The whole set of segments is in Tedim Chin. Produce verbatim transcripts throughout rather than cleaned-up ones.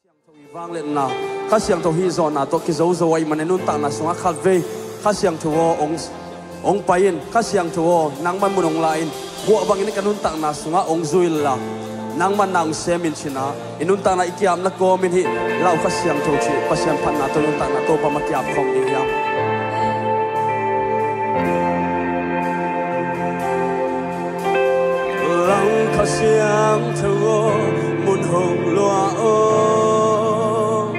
Siangtho i vangliatna, Kha Siangtho hih zawhna tawh kizozo ahih manin i nuntakna sungah khatvei Kha Siangtho aw hong, hong pai in, Kha Siangtho aw nangman mun hong la in, guah bangin ka nuntakna sungah hong zui inla, nangman na hong sem in ci-in ah, i nuntakna i ki-apna kawmin hih lau Kha Siangtho cih Pasian phatna tawh i nuntakna Topa mah ki-ap khawm ding hiam? Lau Kha Siangtho aw, mun hong luah aw,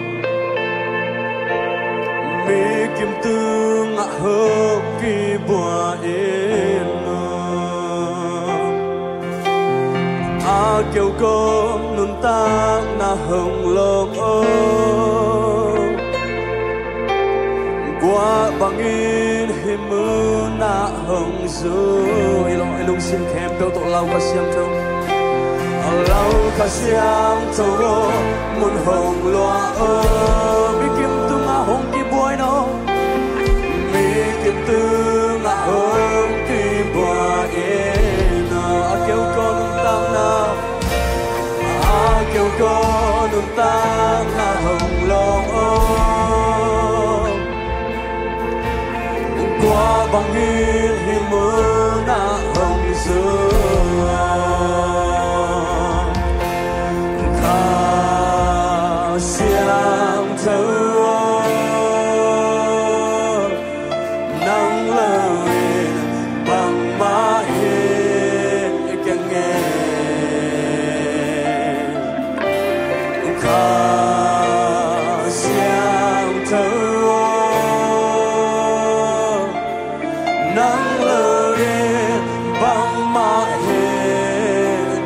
mi kim tungah hong kibuai in aw, a keu kong nuntakna hong lawng aw, guah bangin hih munah hong zui in. I lungsim khempeuh tawh lau Kha Siangtho, lau Kha Siangtho aw, mun hong luah aw, mi kim tungah hong kibuai in aw, mi kim tungah hong kibuai in aw, a keu kong nuntakna, a keu kong nuntakna hong lawng aw, guah bangin hih munah hong zui in aw, Kha Siangtho aw, nang lo in bangmah hi keng e. Kha Siangtho aw, nang lo in bangmah hi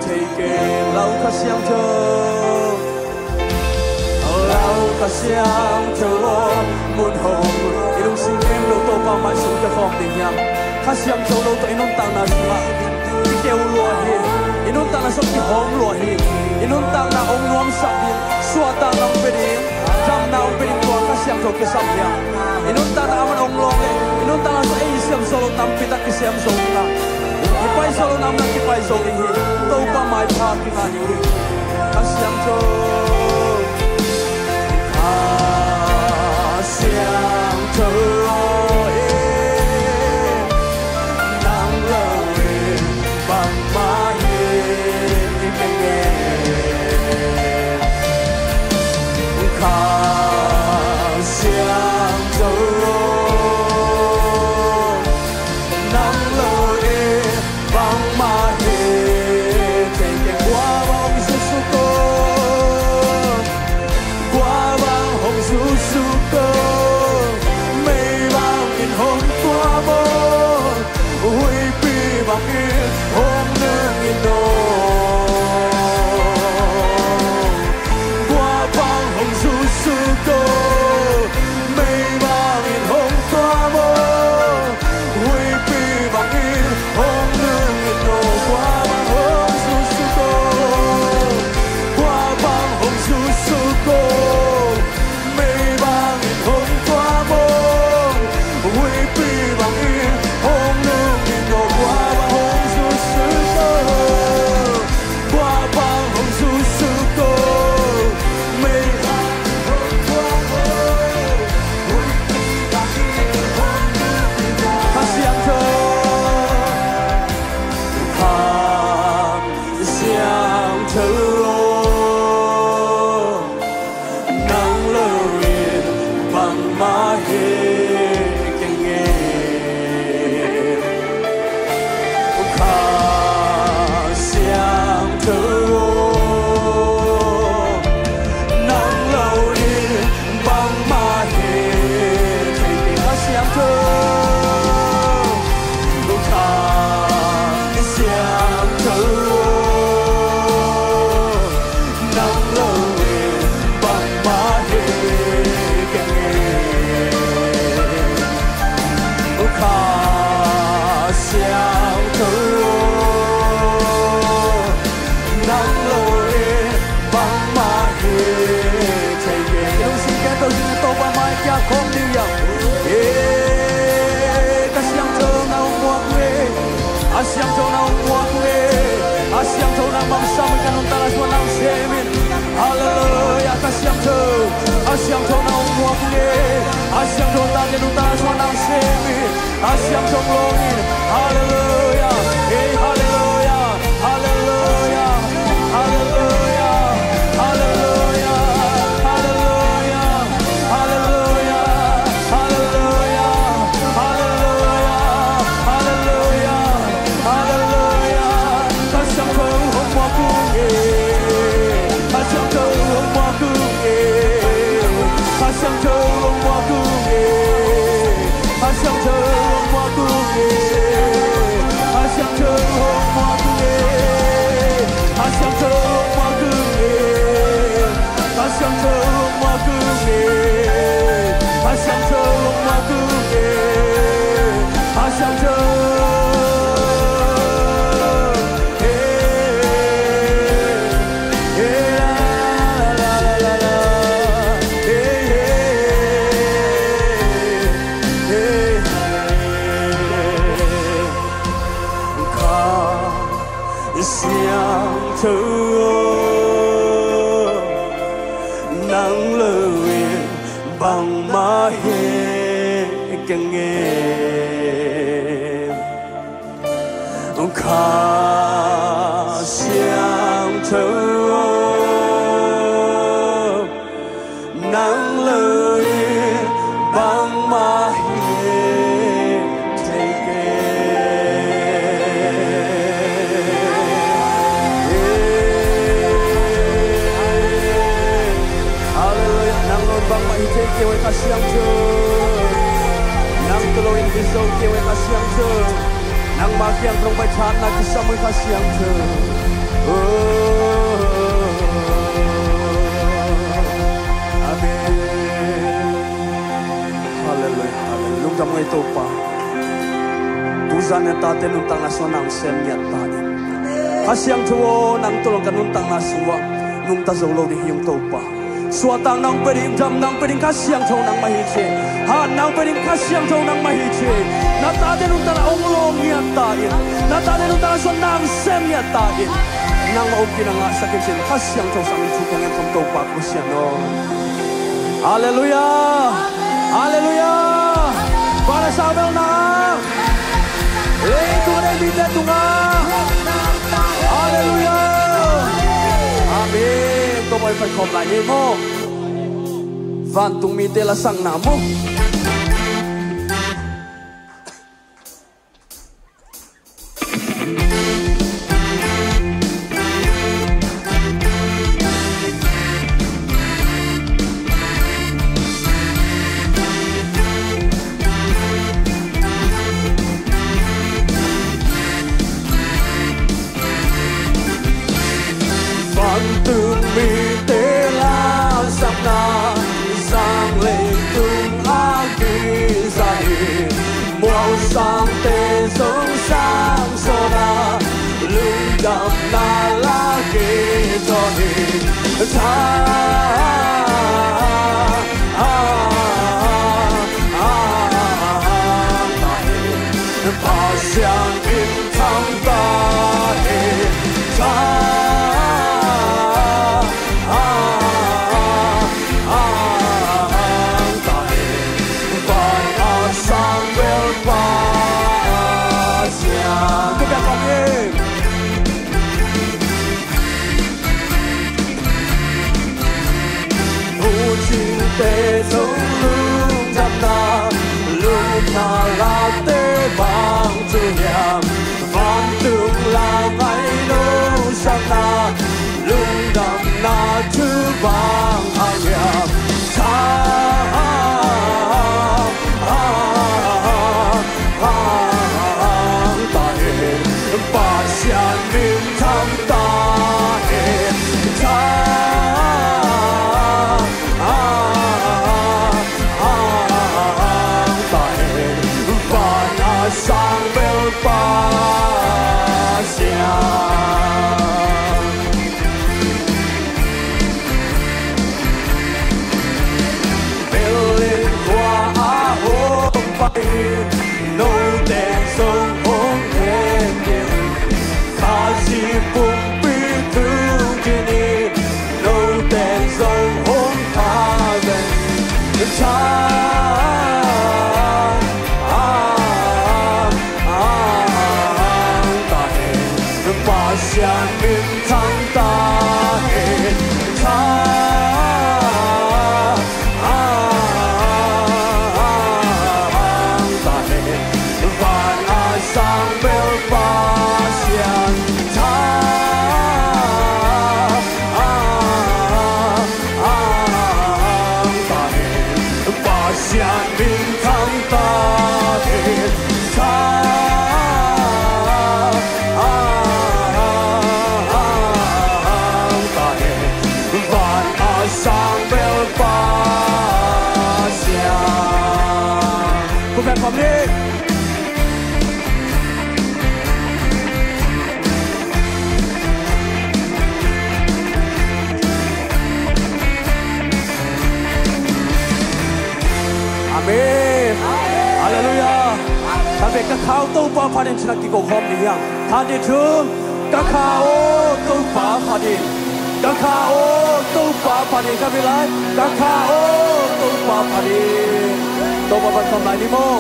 thei keng. Lau Kha Siangtho, lau Kha Siangtho aw, mun hong, i lungsim khempeuh Topa mai sung kia khawm ding hiam? Kha Siangtho lo tawh i nuntakna sungah i keu lua hi. I nuntakna sungah kihawm lua hi. I nuntakna hong nuamsak ding, suahtakna hong pia ding, damna hong pia ding tua Kha Siangtho kisam hiam? I nuntakna aman hong lawng leh i nuntakna sungah ei i siam zo lo tampi tak kisiam zo ding a, i pai zo lo na aman kipai zo ding hi. Topa maipha kingah ding hi. Kha Siangtho, Kha Siangtho aw, nang lo in bangmah hi keng e. Kha Siangtho aw, nang lo in bangmah hi thei keng. Guah bang hong zuisuk aw, guah bang hong zuisuk aw, mei bangin hong tuam aw, huihpi bangin hong nung in aw. Guah bang hong zuisuk aw, mei bangin hong tuam aw, huihpi bangin hong nung in aw. Guah bang hong zuisuk aw, guah bang hong zuisuk aw, mei bangin hong tuam aw, huihpi bangin hong nung in aw. Guah bang hong zuisuk aw, guah bang hong zuisuk aw, mei bangin hong tuam aw, huihpi bangin hong nung in aw. Kha Siangtho, Kha Siangtho aw, nang lo in bangmah hi keng e. Kha Siangtho aw, nang lo in bangmah hi thei keng. Kha Siangtho, Kha Siangtho aw, nang lo in bangmah hi keng e. Kha Siangtho aw, nang lo in bangmah hi thei keng. Lungsim khempeuh tawh Topa mai kia khawm ding hiam? Eh, Kha Siangtho na hong muak uh e. A Siangtho na hong muak uh e. A Siangtho na hong mamsam uh e, ka nuntakna sungah na hong sem in. Halleluiah. Kha Siangtho Kha Siangtho tate nungta suan nang sem in, Kha Siangtho lawng in. Halleluia. Ei, halleluia. Halleluia. Halleluia. Halleluia. Halleluia. Halleluia. Halleluia. Halleluia. Halleluia. Halleluia. Kha Siangtho hong muak ung e. Kha Siangtho hong muak ung e. Kha Siangtho hong muak ung e. Kha Siangtho hong muak ung e. Kha Siangtho hong muak ung e. Kha Siangtho hong muak ung e. Kha Siangtho hong muak ung e. Kha Siangtho hong muak ung e. Kha Siangtho. Hey, hey, la, la, la, la, la. Hey, hey, hey, hey. Kha Siangtho aw, nang lo in bangmah hi keng e. Kha Siangtho aw, nang lo in bangmah hi thei kei. Halleluia. Nang lo in bangmah hi thei kei ve Kha Siangtho. Nang tawh lo in hi zo kei ve Kha Siangtho. Nangmah kiang tawh pai thahatna kisam uh hi Kha Siangtho. Oh, amen. Halleluia, halleluia. Lungdam ung ei Topa. Tuzan a tate nuntakna sungah nang sem ngiat ta in. Kha Siangtho aw, nang tawh lo in ka nuntakna sungah nungta zo lo ding hi ung Topa. Suahtakna hong pia ding, damna hong pia ding Kha Siangtho nangmah hi ci. Hatna hong pia ding Kha Siangtho nangmah hi ci. Na tate nuntakna hong lawng ngiat ta in. Na tate nuntakna sungah nang sem ngiat ta in. Nangmah hong kin a ngahsak in ci-in Kha Siangtho sangin thu kong ngen khawm Topa Pasian aw. Halleluia. Halleluia. Van a sang bel nang. Leitung a nei mite tungah. Halleluia. Amen. Tua mai pai khawm lai ni maw. Vantung mite lasakna maw. Vantung mite lasakna, sang leitung a kiza hi. Mualsangte zong sang sawna, lungdamna la kithawi hi. Tha, a, a, a, a, Pasian min thang ta hen. Tha, a, a, a, a, ta hen. Vai a sang bel Pasian. Tua bel Pasian. Hu cingte zong lungdamna, lupna late bang thu hiam? Vantung la ngai lo sakna, lungdamna thu bang hang hiam? Sa, a, a, a, a, hang ta hen, Pasian min thang ta hen. Sa, a, a, a, hang ta hen, van a sang bel Pasian. Berlin khua ah hong pai in, note zong hong khen in, Khazih pumpi tung khin in, note zong hong khen in. Sa, Amen. Halleluiah. Tua pen ka kha aw Topa phat in ci-in kiko khawm ding hi hang. Khat, nih, thum. Ka kha aw Topa phat in. Ka kha aw Topa phat in. Ka bil lai. Ka kha aw Topa phat in. Topa phat khawm lai ni maw.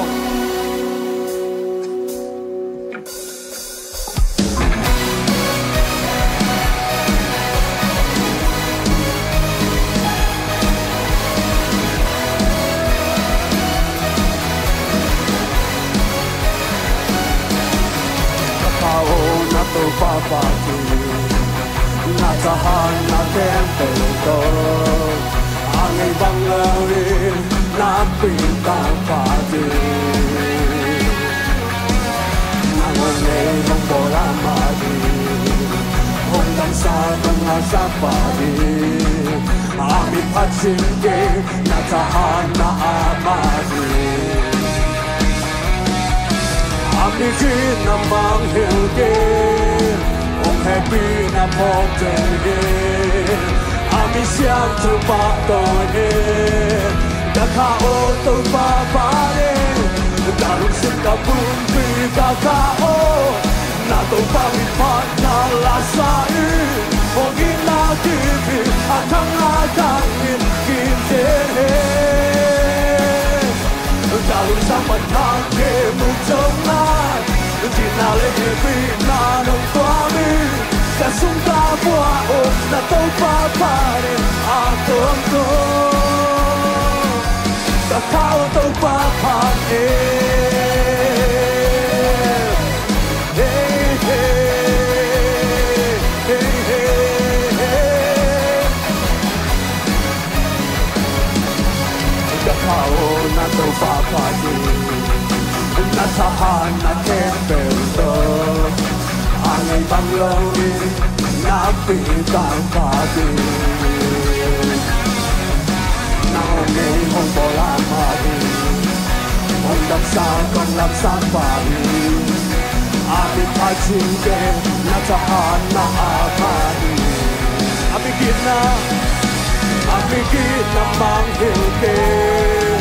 Ka kha aw na Topa phat in, na thahatna khempeuh tawh a ngei bang loin nakpi tak phat in. Nang hong nei hong bawl a mah hi, hong damsak hong laksak pah hi. A miphat cing kei na thahatna a mah hi. A migitna mangngilh kei, hong hehpihna phawk teng hi. A misiangtho pahtawi hi. Ka kha aw Topa phat in, ka lungsim ka pumpi ka kha aw. Na Topa min phatna la sa in, hong itna kip hi, a khang a khang in kim zen hi. Ka lungsim pan ka khe muk zong lai, cihna le hehpihna nong tuam in, ka sung ka pua aw na Topa phat in a tuamtuam. Ka kha aw Topa phat in. Hey, hey, hey, hey, hey. Ka kha aw na Topa phat in, na thahatna khempeuh tawh a ngei bang loin nakpi tak phat in. Nang hong nei hong bawl a mah hi, hong damsak hong laksak pah hi. A miphat cing kei na thahatna a mah hi. A migitna, a migitna mangngilh kei,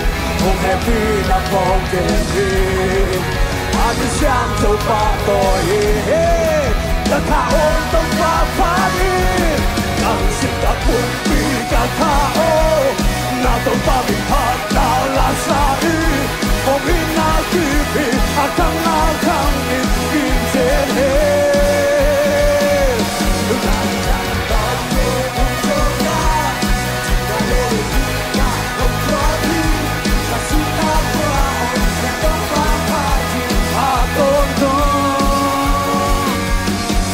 hong hehpihna phawk teng hi. A misiangtho pahtawi hi. Ka kha aw Topa phat in, ka lungsim ka pumpi ka kha aw. Na Topa min phatna la sa in, hong itna kip hi, a khang a khang in kim zen hi.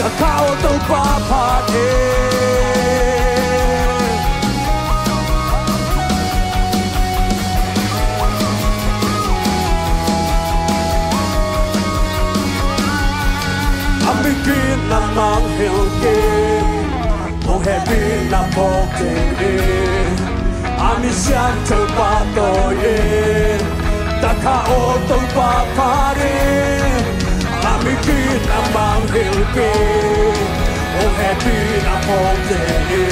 Ka kha aw Topa phat in. A migitna mangngilh kei, hong hehpihna phawk teng hi. A misiangtho pahtawi hi. Ka kha aw Topa phat in. A migitna mangngilh kei, hong hehpihna phawk teng hi.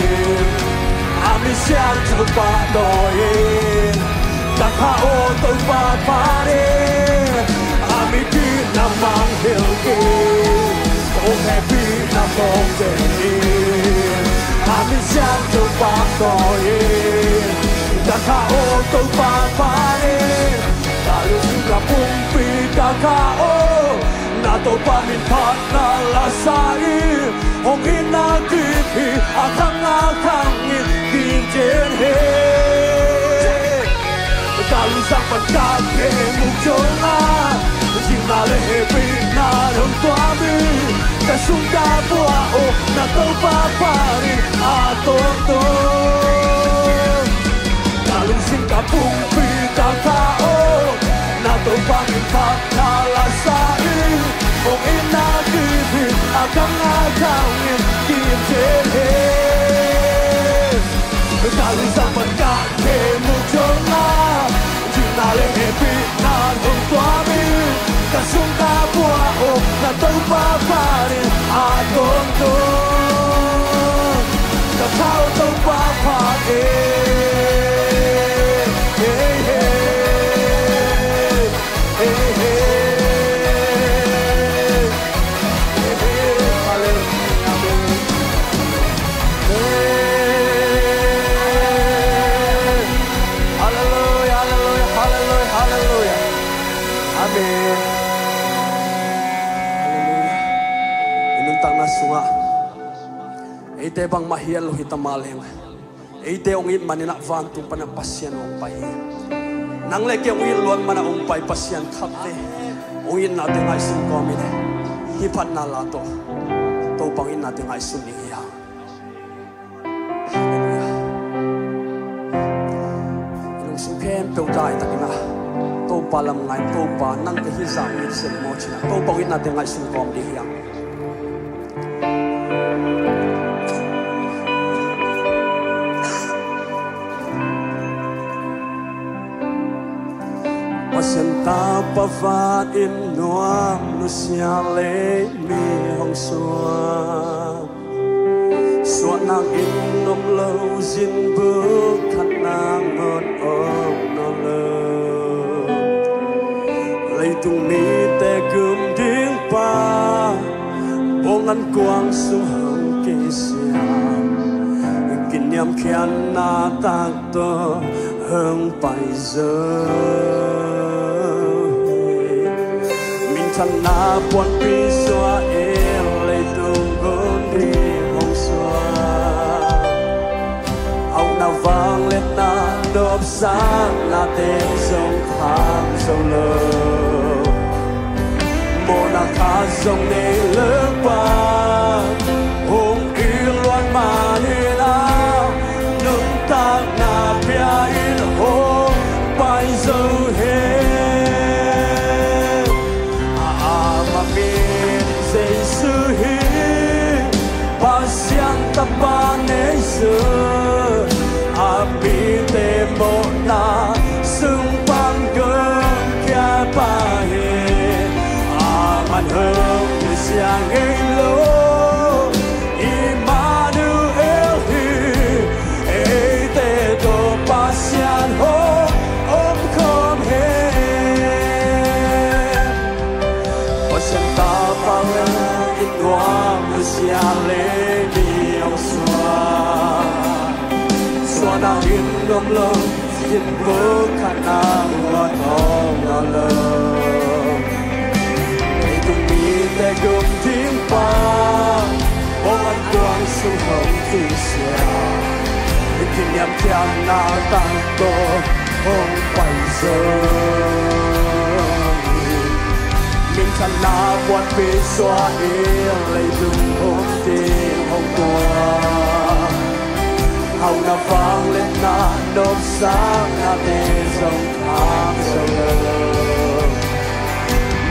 A misiangtho pahtawi hi. Ka kha aw Topa phat in. A migitna mangngilh kei, hong hehpihna phawk teng hi. A misiangtho pahtawi hi. Ka kha aw Topa phat in, ka lungsim ka pumpi ka kha aw. Na Topa min phatna la sa in, hong itna kip hi, a khang a khang in kim zen hi. Ka lungsim pan ka khe muk zong lai, cihna le hehpihna nong tuam in, ka sung ka pua aw na Topa phat in a tuamtuam. Ka lungsim ka pumpi ka kha aw, na Topa min phatna la sa in, hong itna kip hi, a khang a khang in kim zen hi. Ka lungsim pan ka khe muk zong lai, cihna le hehpihna nong tuam in, ka sung ka pua aw na Topa phat in a tuamtuam. Ka kha aw Topa phat in. Hey, hey. Te bangmah hial lo hi ta mah leng, eite hong it manin ah vantung panah Pasian hong pai hi. Nang le kei hong it luat manah hong pai Pasian khat ve. Hong itnate ngaihsun kawm in, hih phatna la tawh Topa hong itnate ngaihsun ding hi hang. Halleluiah. I lungsim khempeuh dai takin ah Topa lam ngai, Topa nang ka hih zah hong it sek maw ci-in ah Topa hong itnate ngaihsun kawm ding hi hang. Pasian tapa vanin nuam nusia lei mi hong suak. Suahna in om lo, zingbuk khat nangawn om nawn lo. Leitung mite gum ding pa, bawng an kuang sung hong kisia, kiniamkhiatna tak tawh hong pai zo hi. Minthanna puanpi suah in leitung gum ding hong suak. Hauhna vangliatna nopsaknate zong kham zo lo. Mawhna khat zong nei lo pa, hong it luat manin ah nuntakna pia in hong pai zo hi. A, amah min Jesu hi, Pasian tapa Jesu. A mite mawhna sung pan gumkhia pa hi. Amah hong nusia ngei lo, Immanuel hi. Eite tawh Pasian hong omkhawm hi. Pasian tapa vanin nuam nusia lei mi hong suak. Suahna in om lo, zingbuk khat nangawn om nawn lo. Leitung mite gum ding pa, bawng an kuang sung hong kisia, kiniamkhiatna tak tawh hong pai zo hi. Minthanna puanpi suah in leitung gum ding hong tua. Hauhna vangliatna nopsaknate zong kham zo lo.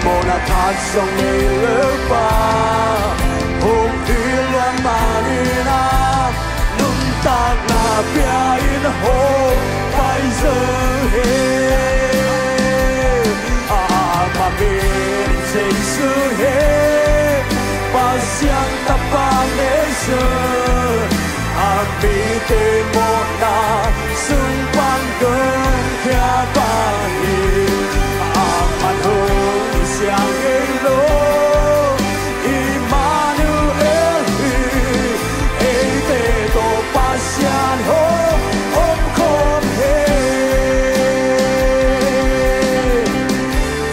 Mawhna khat zong nei lo pa, hong it luat manin ah nuntakna pia in hong pai zo hi. Amah min Jesu hi, Pasian tapa Jesu. A mite mawhna sung pan gumkhia pa hi. Amah hong nusia ngei lo, Immanuel hi. Eite tawh Pasian hong omkhawm hi.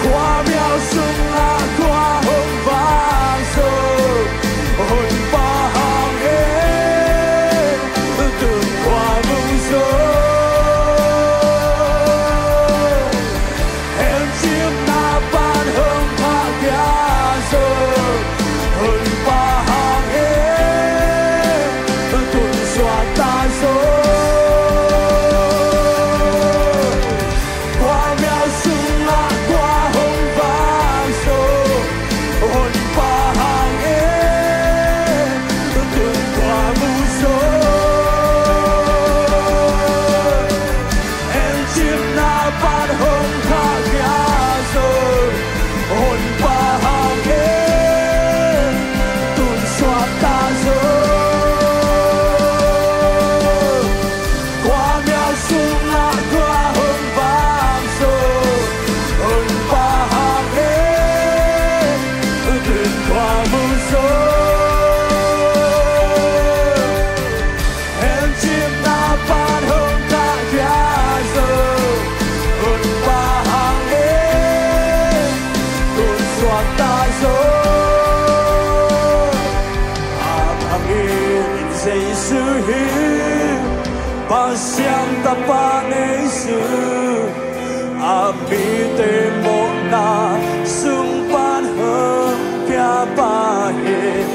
Khuamial sungah khua hong vak zo, Honpa hangin tun khua mu zo. Hencimna pan hong thahkhia zo, Honpa hangin tun suakta zo. Khuamial sungah khua hong vak zo, Honpa hangin tun khua mu zo. Hencimna pan hong thahkhia zo, Honpa hangin tun suakta zo. Khuamial sungah khua hong vak zo, Honpa hangin tun khua mu zo. Hencimna pan hong thahkhia zo, Honpa hangin tun suakta zo. Amah hangin in zei Pasian Tapa Jesu, a mite mawhna sung pan hong khia pa hi.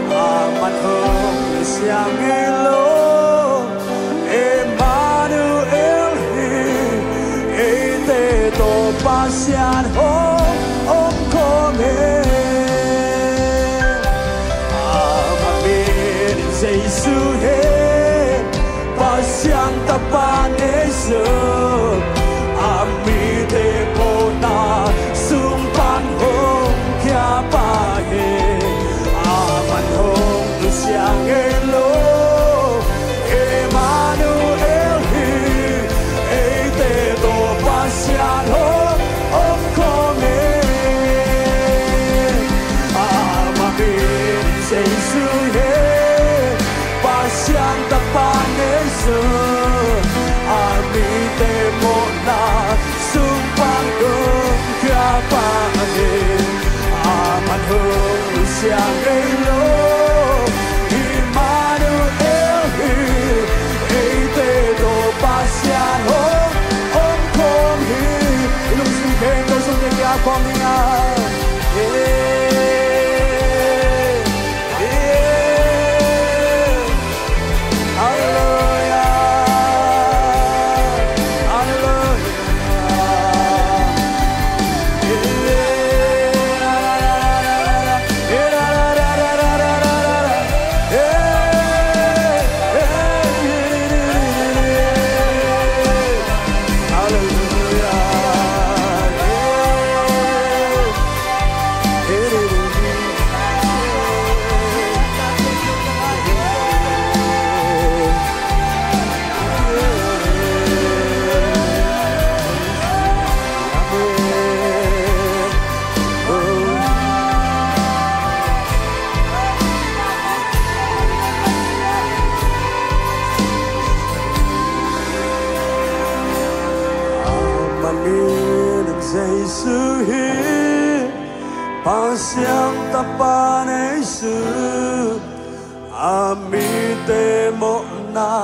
Aman hong nusia ngei lo, Emmanuel hi. Eite tawh Pasian hong om khawm hi. Aman min Jesu hi. Pasian Tapa Jesu, a mite mawhna sung pan hong khia pa hi. Aman hong nusia ngei lo, Emmanuel hi. Eite tawh Pasian hong om khawm hi. Aman min Jesu hi. Pasian Tapa Jesu, a mite mawhna sung pan hong khia pa hi. Aman hong nusia ngei lo, Emmanuel hi. Eite tawh Pasian hong om khawm hi. I lungsim khempeuh sung kikhia khawm ding a. Yeah. Aman min Jesu hi. Pasian Tapa Jesu, a mite mawhna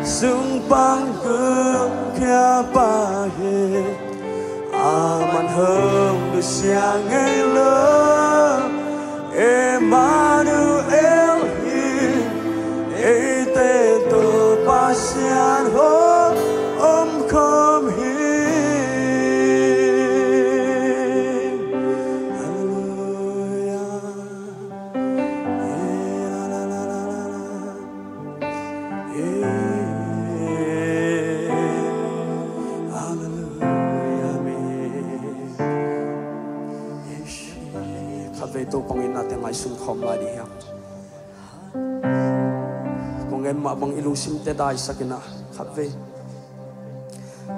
sung pan hong khia pa hi. Aman hong nusia ngei lo, Emmanuel hi. Eite tawh Pasian hong om khawm hi. Halleluia. Halleluia. Amen. Khatvei Topa hong itnate ngaihsun khawm lai dih hiam? Kong gen mah bang i lungsimte daisak in ah, khatvei,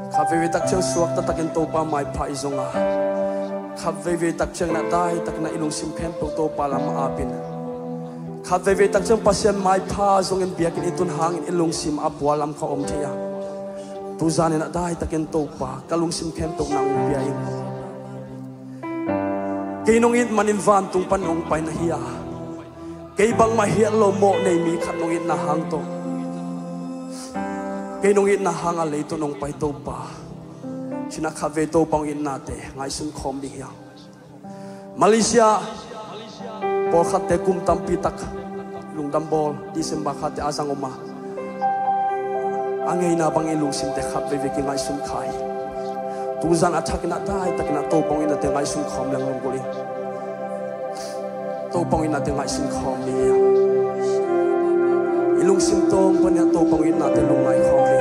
khatvei vei tak ciang suak taktakin Topa maipha i zong a, khatvei vei tak ciang in ah daitakin ah i lungsim khempeuh Topa lam a ap in, khatvei vei tak ciang Pasian maipha zongin biakinn i tun hangin i lungsim a pualam kha om thei a, tuzan in ah daitakin Topa ka lungsim khempeuh nang hong pia in. Kei nong it manin vantung pan nong pai na hi a, kei bangmah hiat lo mawh nei mi khat nong itna hang tawh, kei nong itna hang a leitung nong pai Topa, ci-in ah khatvei Topa hong itnate ngaihsun khawm dih hiam? Malaysia pawlkhatte kum tampi tak lungdam bawl, December khatte a zang om a, a ngeina bang i lungsimte khatvei vei kingaihsun kha hi. Tuzan a thakin ah daitakin ah Topa hong itnate ngaihsun khawm leng lunggulh in. Topa hong itnate ngaihsun khawm ni. I lungsim tawng pan ah Topa hong itnate lungngai khawm ni.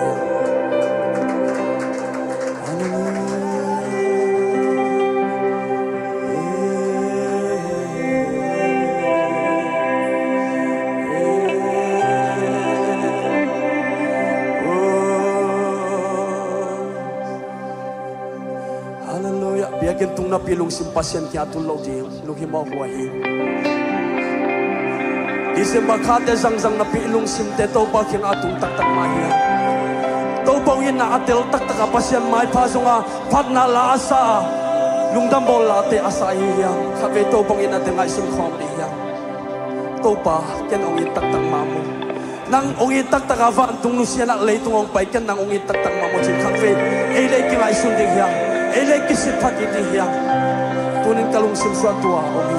Halleluia. Biakinn tung napi lungsim Pasian kiang a tun loh ding lunghimawh huai hi. December khatte zangzang napi lungsimte Topa kiang a tung taktak mah hiam? Topa hong itna a tel taktak a Pasian maipha zong a phatna la a sa a, lungdam bawl late a sa ahi hiam? Khatvei Topa hong itnate ngaihsun khawm dih hiam? Topa, ken hong it taktak mah maw? Nang hong it taktak a vantung nusia in ah leitung hong pai ken nang hong it taktak mahmah cih khatvei ei le kingaihsun ding hiam? Ei le kisit pha kik ding hiam? Tunin ka lungsim suah tua hong hi.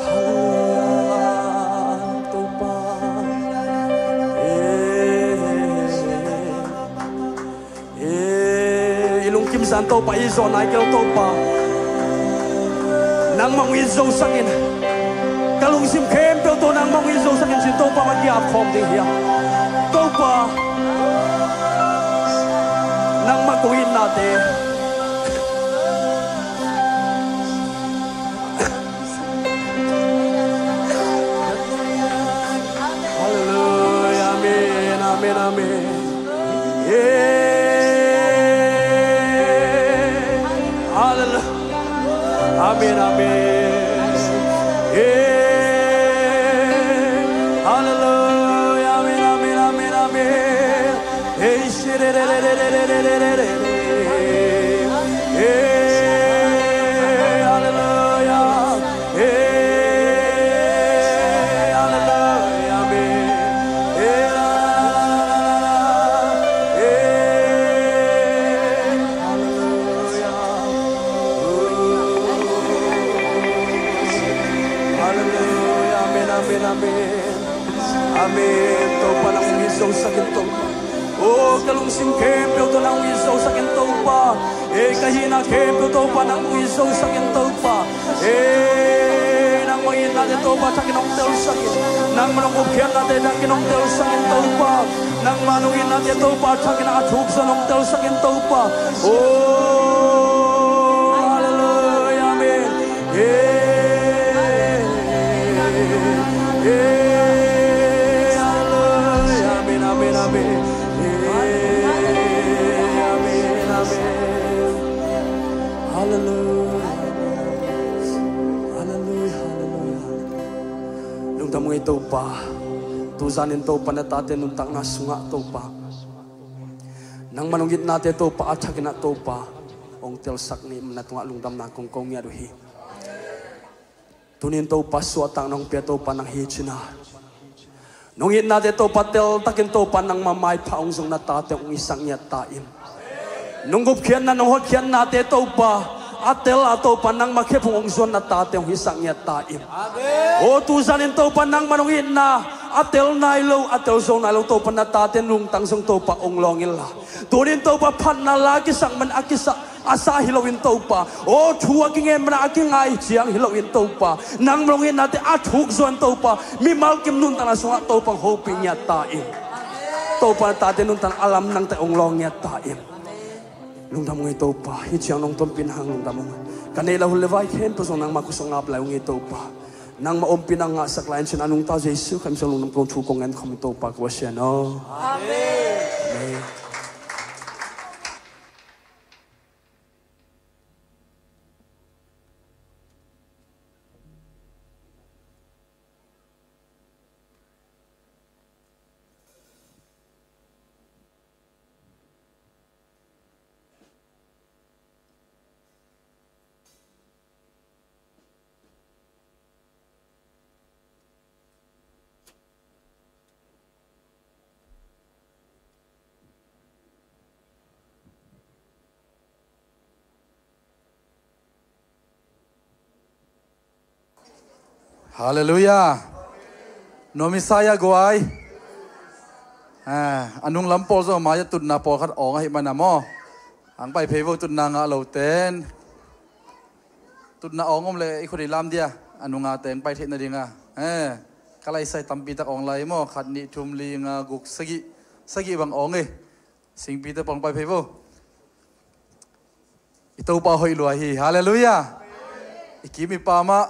Halleluiah, Topa. Eh, eh, i lungkim zah in Topa, i zawh nai kei lo Topa. Nangmah hong it zosak in. Ka lungsim khempeuh tawh nangmah hong it zosak in cin Topa mah ki-ap khawm ding hiam? Topa, nangmah kong itnate. Halleluiah, amen, amen, amen. Yeah. Halleluiah. Amen, amen. Yeah. Halleluiah, amen, amen, amen, amen. Hey, shirerererererere. Hey, hallelujah. Hey, hallelujah, amen. Hey, la, la, la, la, la, la. Hey, hallelujah. Hallelujah, amen, amen, amen. Amen. Topa nang hong it zosak in Topa. Oh, ka lungsim khempeuh tawh nang hong it zosak in Topa. Eh, ka hihna khempeuh Topa nang hong it zosak in Topa. Eh, nangmah hong itnate Topa thakin hong telsak in. Nangmah hong gupkhiatnate thakin hong telsak in Topa. Nangmah hong itnate Topa thakin a thuk zong hong telsak in Topa. Oh, hallelujah, amen. Hey, hey, hallelujah, amen, amen, amen. Hey, amen, amen. Hallelujah. Hallelujah, hallelujah. Lungdam ung ei Topa. Tuzanin Topa na tate nuntakna sungah Topa, nangmah hong itnate Topa a thakin ah Topa hong telsak ni, na tungah lungdamna kong ko ngiat uh hi. Tunin Topa suahtakna hong pia Topa nang hi cin a, nong itnate Topa teltakin Topa nangmah maipha hong zong na tate hong hisak ngiat ta in. Nong gupkhiatna nong hotkhiatnate Topa a tel a Topa nangmah khephung hong zuan na tate hong hisak ngiat ta in. Aw tuzanin Topa nangmah nong itna a tel nai lo, a tel zo nai lo Topa na tate lungtang zong Topa hong lawng inla, tunin Topa phatna la a kisak man a kisa a sa hi loin Topa, aw thu a kingen mana a kingai ciang hi loin Topa, nangmah hong itnate a thuk zuan Topa, mimal kim nuntakna sungah Topa hong hopih ngiat ta in. Topa na tate nuntakna a lamdangte hong lawng ngiat ta in. Lungdam ung ei Topa, hih ciang nong tonpih hang lungdam ung. Ka neih la hun le vai khempeuh zong nangmah khuasung ngap lai ung ei Topa. Nangmah ompihna ngahsak lai in cin a nungta Jesu Khrih min suang lungdam kong thu kong ngen khawm Topa ka Pasian aw. Amen. Amen. Halleluiah. Nuam i sa ia guai. Ah, a nunglam pawl zong mai-ah tutna pawlkhat awng ahih mana maw, hong pai phei vo, tutna ngah lote in. Tutna awng om leh i khut i lam dia, a nungate hong pai theih nadinga. Eh, ka laisai tampi tak awng lai maw, khat, nih, thum, li, nga, guk, sagih, sagih bang awng hi. Singpite pawng pai phei vo. I Topa hoih lua hi. Halleluiah. I kim i pam ah,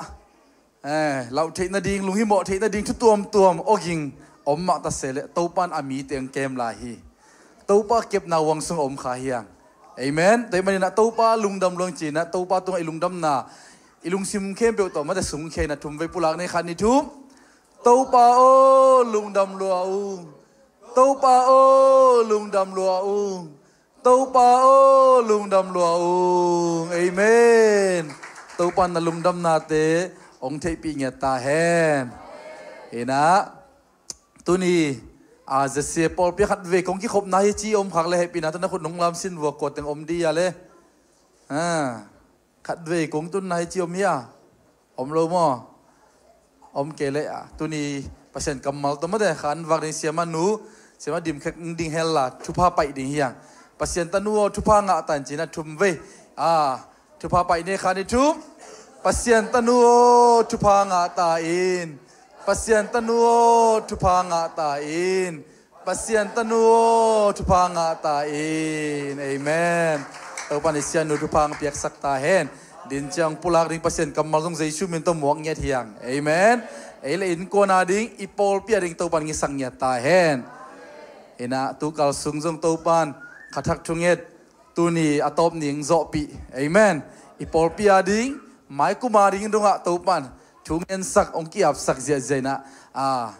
eh, lauh theih nading, lunghimawh theih nading thu tuamtuam awging om mah ta se leh Topa in a mite hong kem lai hi. Topa kepna uang sung om kha hi hang. Amen. Tua ahih manin ah Topa lungdam lua ung ci-in ah Topa tungah i lungdamna, i lungsim khempeuh tawh mate sungkhia in ah thum vei pulak ni, khat, nih, thum. Topa aw, lungdam lua ung. Topa aw, lungdam lua ung. Topa aw, lungdam lua ung. Amen. Topa in na lungdamnate hong theihpih ngiat ta hen. Hi na. Tuni a, Z C A pawlpi khatvei kong kikhopna hi ci om khak le hehpihna tawh na khut nong lamsin vua, kua teng om di a le. A, khatvei kong tunna hi ci om hi a. Om lo maw? Om kei le a, tuni Pasian kammal tawh mate khan vak ding siamah nu, siamah dim khek ding hel la, thupha paih ding hi a. Pasian tanu aw, thupha ngah ta in cina thum vei. A, thupha paih ni khan i thum. Pasian tanu aw, thupha ngah ta in. Pasian tanu aw, thupha ngah ta in. Pasian tanu aw, thupha ngah ta in. Amen. Topan i sianu thupha ang piaksak ta hen. Din ciang pulak ding Pasian kammal zong Jesu min tawh muak ngiat hiang. Amen. Ei le innkuan a ding, i pawlpi a ding Topan ngisak ngiat ta hen. Ina tukal sung zong Topan khathak thunget, tuni a tawp ning zawhpih. Amen. I pawlpi a ding, maikum a ding dongah Topan thu ngensak, hong kiapsak ziahziah ina, a,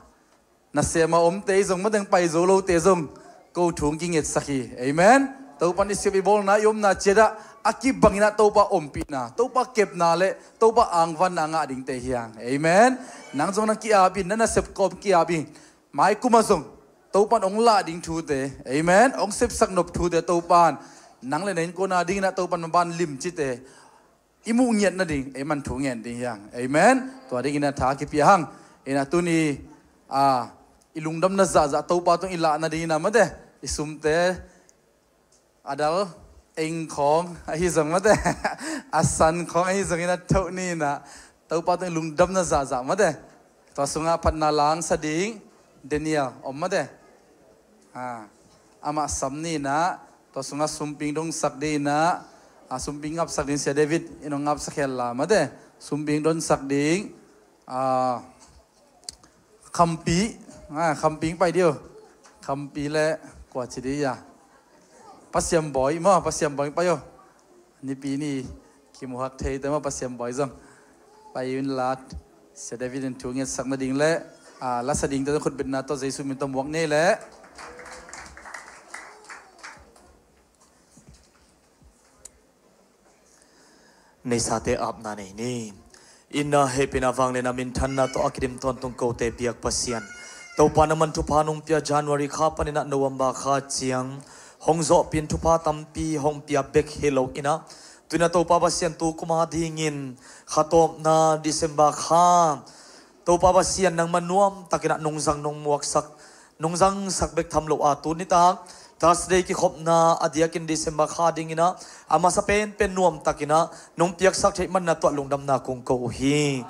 nasem a omte zong, mateng pai zo lote zong, ko thu hong kingetsak hi. Amen. Topan i siap i bawlna, i omna ciatah a kibangin ah Topa ompihna, Topa kepna le Topa angvanna ngah dingte hiang. Amen. Nang zong na kiap in, na nasep kawm kiap in, maikum a zong Topan hong lah ding thute, amen, hong sepsak nop thute Topan, nang le na innkuan a dingin ah Topan maban limcite i muh ngiat nading ei man thu ngen ding hiang. Amen. Tua dingin a tha kipia hang. Ina tuni, a, i lungdamna zahzah Topa tung i lah nadingin a mate, i sumte a dal eng khawng ahi zong mate, a san khawng ahi zongin a thoh ni ina, Topa tung i lungdamna zahzah mate. Tua sungah phatna langsa ding Daniel om mate. A, amah sam ni ina, tua sungah sumping dongsak ding ina, a, sumping ngapsak ding Sia David in hong ngapsak hel la mate. Sumping dongsak ding, a, Khampi, a, Khampi pai dio. Khampi le kua ci di a, Pasiam Bawi maw, Pasiam Bawi pai o. Nipi ni kimuhak thei te maw, Pasiam Bawi zong pai un lat. Sia David in thu ngetsak nading le, a, lasa dingte zong khutbetna tawh Jesu min tawh muak nei le. Neisate apna nei ni. Ina hehpihna vangliatna minthanna tawh a kidim tawntung kote biak Pasian, Topa nangman thupha nong pia January kha panin ah November kha ciang hong zawhpih in thupha tampi hong pia bek hi lo ina, tu ina Topa Pasian tu kum a dingin kha tawpna December kha Topa Pasian nangman nuamtakin ah nong zang nong muaksak, nong zangsak bek tham lo a, tu nitak Thursday kikhopna a diakin December kha dingin ah a masa penpen nuamtakin ah nong piaksak theih manin ah tua lungdamna kong ko uh hi.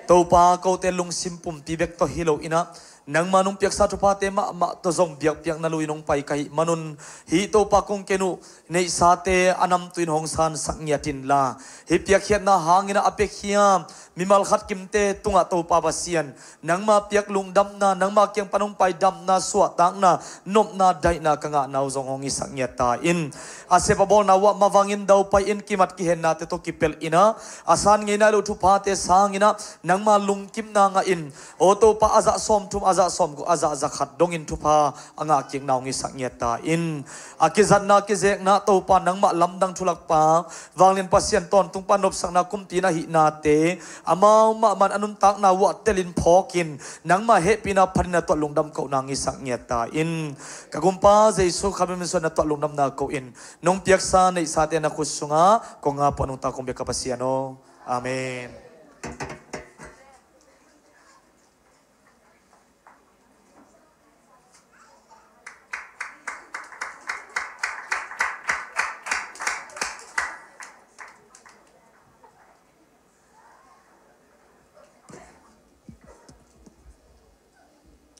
Topa, kote lungsim pumpi bek tawh hi lo ina, nangma nong piaksa thuphate mahmah tawh zong biakpiakna lui nong pai ka hih manun, hih Topa kong ken uh neihsate a namtui in hong sansak ngiat inla, hih piakkhiatna hangin ah a piakhia mimal khat kimte tungah Topa Pasian, nangma piak lungdamna, nangma kiang pan hong pai damna, suahtakna, nopna, daihna ka ngahna uh zong hong hisak ngiat ta in. A sep a bawlna uh ah mavangin daupai in, kimat kihennate tawh kipelh ina, a san ngei nai loh thuphate sangin ah nangma lungkimna ngah in, aw Topa, a zah sawmthum, a zah sawmguk, a zah zakhat dongin thupha a ngah kikna hong hisak ngiat ta in. A kizatna kizekna Topa nangmah lamdang thulakpa, vanglian Pasian tawntungpa nopsakna kumpi na hihnate amau mahmah a nuntakna uh ah telin phawkin nangmah hehpihna phanin na tuah lungdam kohna hong hisak ngiat ta in. Ka gumpa Jesu kha min suan na tuah lungdamna ko in, nong piaksa neihsate na khut sungah kong ngap uh a nungta kong bia ka Pasian aw. Amen.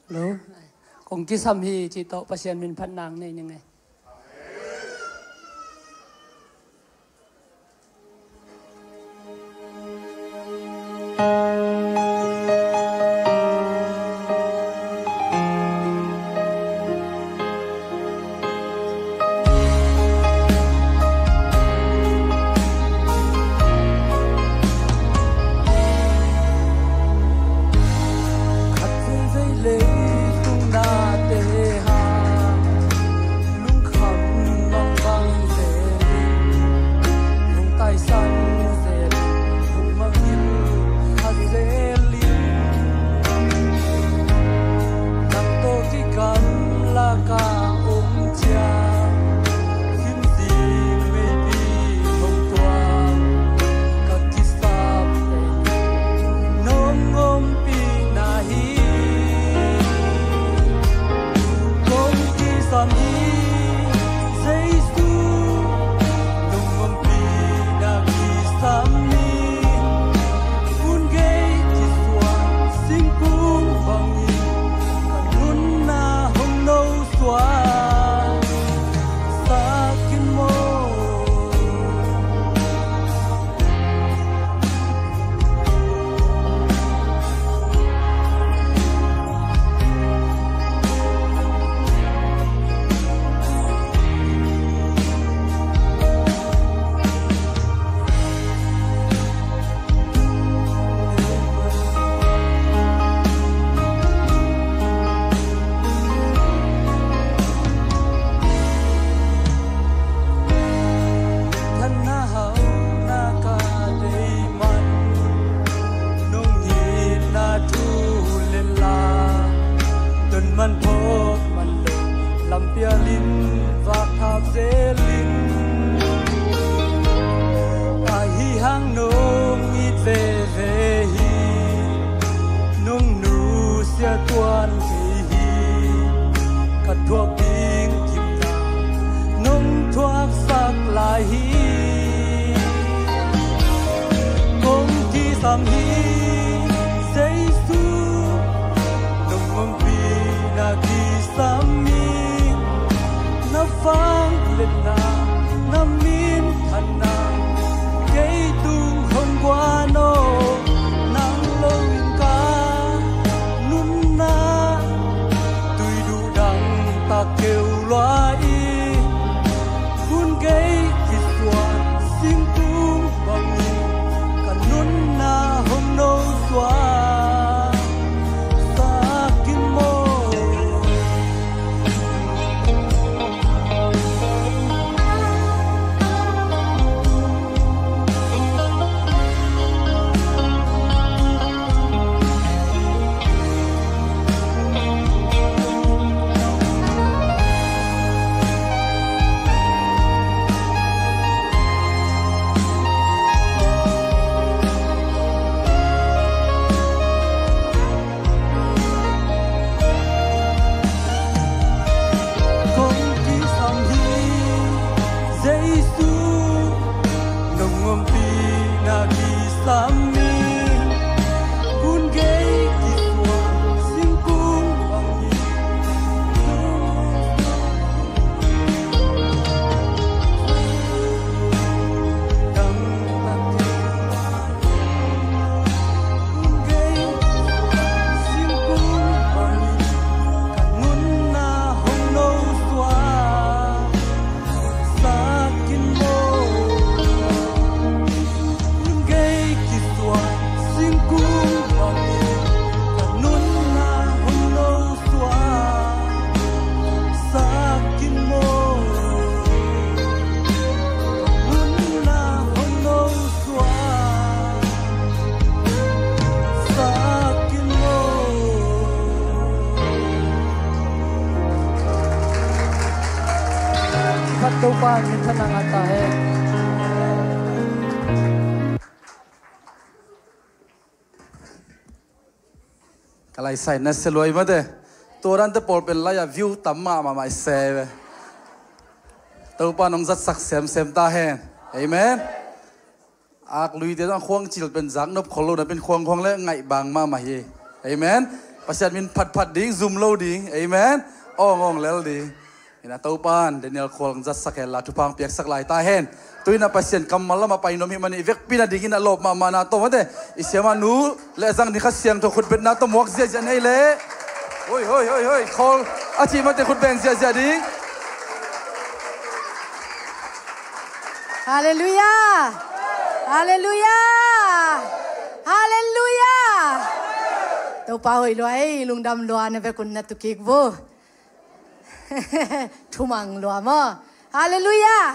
Hello. Kong kisam hi cih tawh Pasian min phatna nei ning ei. Vak hap zelin ahi hang nong it veve hi. Nong nusia tuan kei hi. Ka thuak ding kimna nong thuaksak lai hi. Kong kisam hi Jesu, nong ompihna kisam hi. Na vangliatna, na minthanna kei tung hong guan aw. Nang lo in ka nunna tui duhdang tak keu lua hi. Hun gei kisuan singkung bangin ka nunna hong no suak sak in maw. Kong kisam hi Jesu, nong ompihna kisam hi. Hun gei kisuan singkung bangin Khat Topa in minthanna ngah ta hen. Ka laisai na se luai mate. Tua dante pawl pen lai-ah view tam mahmah mai se ve. Topa nong zatsak semsem ta hen. Amen. Ak luite zang khuang cil pen zak nop khol lo na pen khuang khuang le ngaih bang mahmah hi. Amen. Pasian min phatphat ding, zum lo ding. Amen. Awng awng lel ding. Ina Topan Daniel Khual zatsak hen la, thupha piaksak lai ta hen. Tuina Pasian kammal lamah pai nuam hi manin i vekpi nadingin a lawp mahmahna tawh mate, i siamah nu le zang ni Kha Siangtho khutbetna tawh muak ziahziah nei le. Hoi, hoi, hoi, hoi. Khawl a cih mate khut beng ziahziah ding. Halleluiah. Halleluiah. Halleluiah. Topa hoih lua ei, lungdam lua, na vekun na tukik vo. Thumang lua maw. Halleluiah.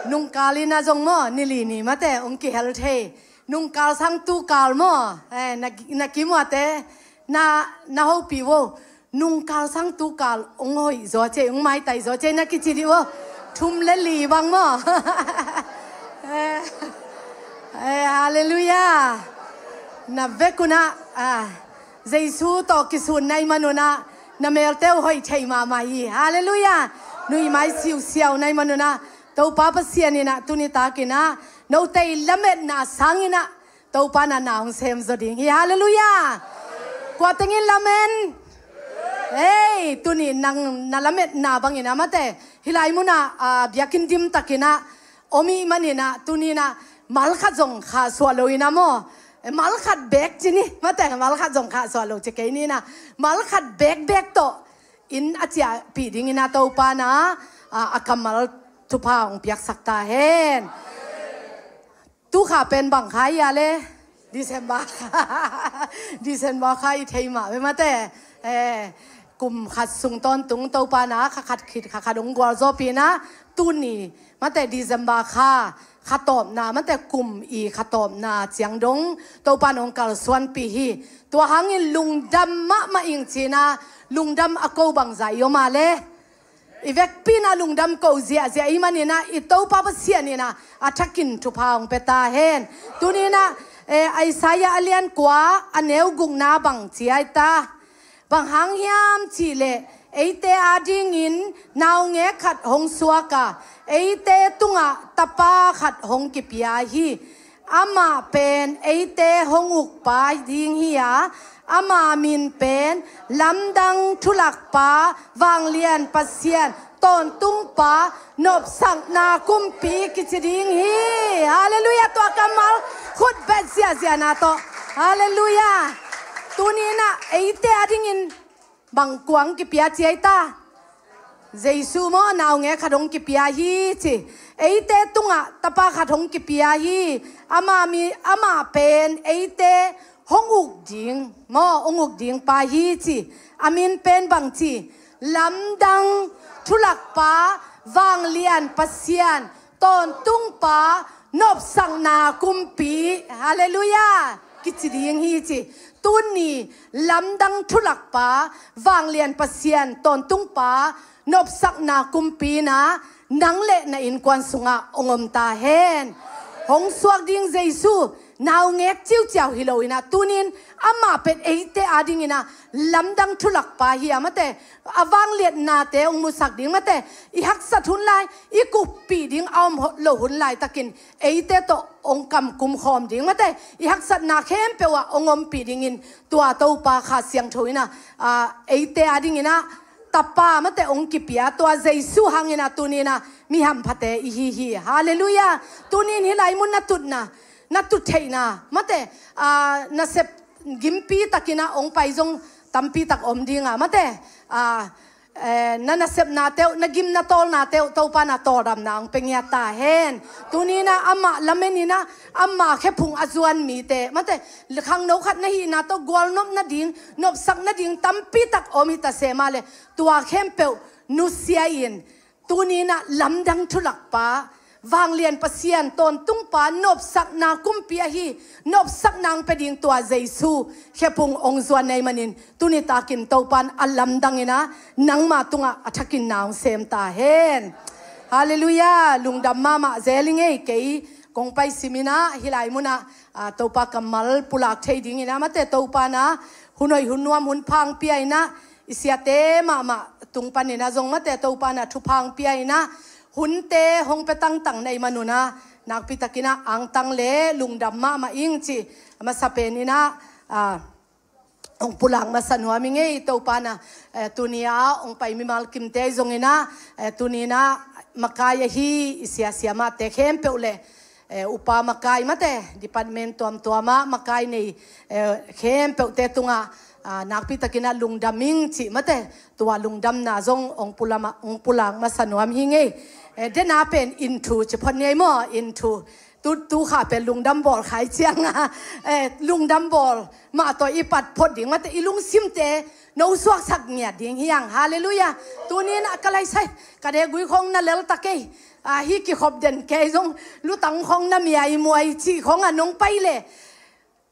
Nungkal ina zong maw, nili ni mate ong kihel thei. Nungkal sang tukal maw. Eh, na, na kimuate, na, na hopih vo. Nungkal sang tukal ong hoih zaw cei, ong maitai zaw cei na kici dih vo. Thum le li bang maw. Eh, eh, halleluiah. Na vekuna, ah, Jesu tawh kisun na i manuna, na melte uh hoih thei mahmah hi. Halleluiah. Nuihmai siusiau na i manuna, Topa Pasian ina tuni takina note i lametna sangina Topa na na hong sem zaw ding hi. Halleluiah. Kua tengin lamen? Ei, tuni nang na lametna bangina mate, hilai muna, ah, biakinn dim takina om i manina, tunina malkhat zong khahsuah lo ina maw. Eh, malkhat bek ci ni mate, malkhat zong khahsuah lo ci kei nina. Malkhat bekbek tawh inn a ciahpih dingina Topa na, ah, a kammal thupha hong piaksak ta hen. Tukha pen bang kha ia le? December. December kha i thei mah ve mate. Eh, kum khat sung tawntung Topa na kha khat khit kha khat ong gualzawhpihna, tuni mate December kha, kha tawpna mate kum i kha tawpna ciang dong Topa na ong kalsuanpih hi. Tua hangin lungdam mahmah ing cina, lungdam a ko bangzah i om a le? i vekpi in ah lungdam ko ziahziah ahih manin ah i Topa Pasian in ah a thakin thupha hong pia ta hen. Tuni in ah, eh, Isaiah a lian kua a neu gukna bang ci hiam ta? Bang hang hiam cih leh eite adingin naungek khat hong suak a, eite tungah tapa khat hong kipia hi. Amah pen eite hong ukpa ding hi a, ama min pen Lamdang Thulakpa, Vanglian Pasian, Tawntungpa, Nopsakna Kumpi kici ding hi. Halleluiah. Tua kammal khut bet ziahziahna tawh. Halleluiah. Tuni in ah eite adingin bang kua hong kipia ci hiam ta? Jesu maw, naungek khat hong kipia hi ci. Eite tungah tapa khat hong kipia hi. Ama mi, amah pen eite hong uk ding maw, hong uk ding pa hi ci. A min pen bang ci? Lamdang Thulakpa, Vanglian Pasian, Tawntungpa, Nopsakna Kumpi. Halleluiah. Kici ding hi ci. Tuni Lamdang Thulakpa, Vanglian Pasian, Tawntungpa, Nopsakna Kumpi in ah nang le na innkuan sungah hong om ta hen. Hong suak ding Jesu naungek ciuciau hi lo in ah, tuni in amah pen eite adingin ah Lamdang Thulakpa hi a, mate, a vangliatnate hong musak ding, mate, i haksat hun lai, i kuppih ding a om lo hun laitakin eite tawh hong kamkum khawm ding, mate, i haksatna khempeuh ah hong ompih dingin tua Topa Kha Siangtho in ah, ah, eite adingin ah tapa, mate, hong kipia, tua Jesu hangin ah tuni in ah mi hamphate i hi hi. Halleluiah. Tuni in hih lai mun na tutna, na tut theihna, mate, ah, nasep gimpi takin ah hong pai zong tampi tak om ding a, mate, ah, eh, na nasepnate uh, na gim na tawlnate uh Topa in ah tawldamna hong pia ngiat ta hen. Tuni in ah amah lamen in ah, amah khephung a zuan mite, mate, khangno khat na hihna tawh gualnop nading, nopsak nading tampi tak om hi ta se mah leh, tua khempeuh nusia in, tuni in ah Lamdang Thulakpa, Vanglian Pasian, Tawntungpa, Nopsakna Kumpi ahi, nopsakna hong pia ding tua Jesu khephung hong zuan na hih manin, tuni takin Topa in a lamdang in ah nangma tungah a thakin na hong sem ta hen. Halleluiah. Lungdam mahmah zel ing ei. Kei kong pai sim in ah hih lai mun ah, ah, Topa kammal pulak thei dingin ah, mate, Topa in ah hun hoih hun nuam hun pha hong pia in ah, i siate mahmah tung panin ah zong, mate, Topa in ah thupha hong pia in ah, hunte hong pia tangtang na hih man un ah, nakpi takin ah angtang le lungdam mahmah ing ci a masa pen in ah, ah, hong pulak masa nuam ing ei. Topa in ah, eh, tuni a hong pai mimal kimte zong in ah, eh, tuni in ah makai ahi i sia siamahte khempeuh le, eh, upa makai, mate, department tuamtuam ah makai nei, eh, khempeuhte tungah, ah, nakpi takin ah lungdam ing ci, mate, tua lungdamna zong hong pulak ma-, hong pulak masa nuam hi ing ei. Eh, dena pen inn thu ci phot ni ei maw, inn thu. Tu, tu kha pen lungdam bawl khai ciang a, eh, lungdam bawl mah tawh i pat phot ding, mate, i lungsimte no suaksak ngiat ding hi hang. Halleluiah. Tuni in ah ka laisai, ka degui khong na lel ta kei. Ah, hih kikhop den kei zong, lutang khong na mia i muai cih khong ah nong pai le,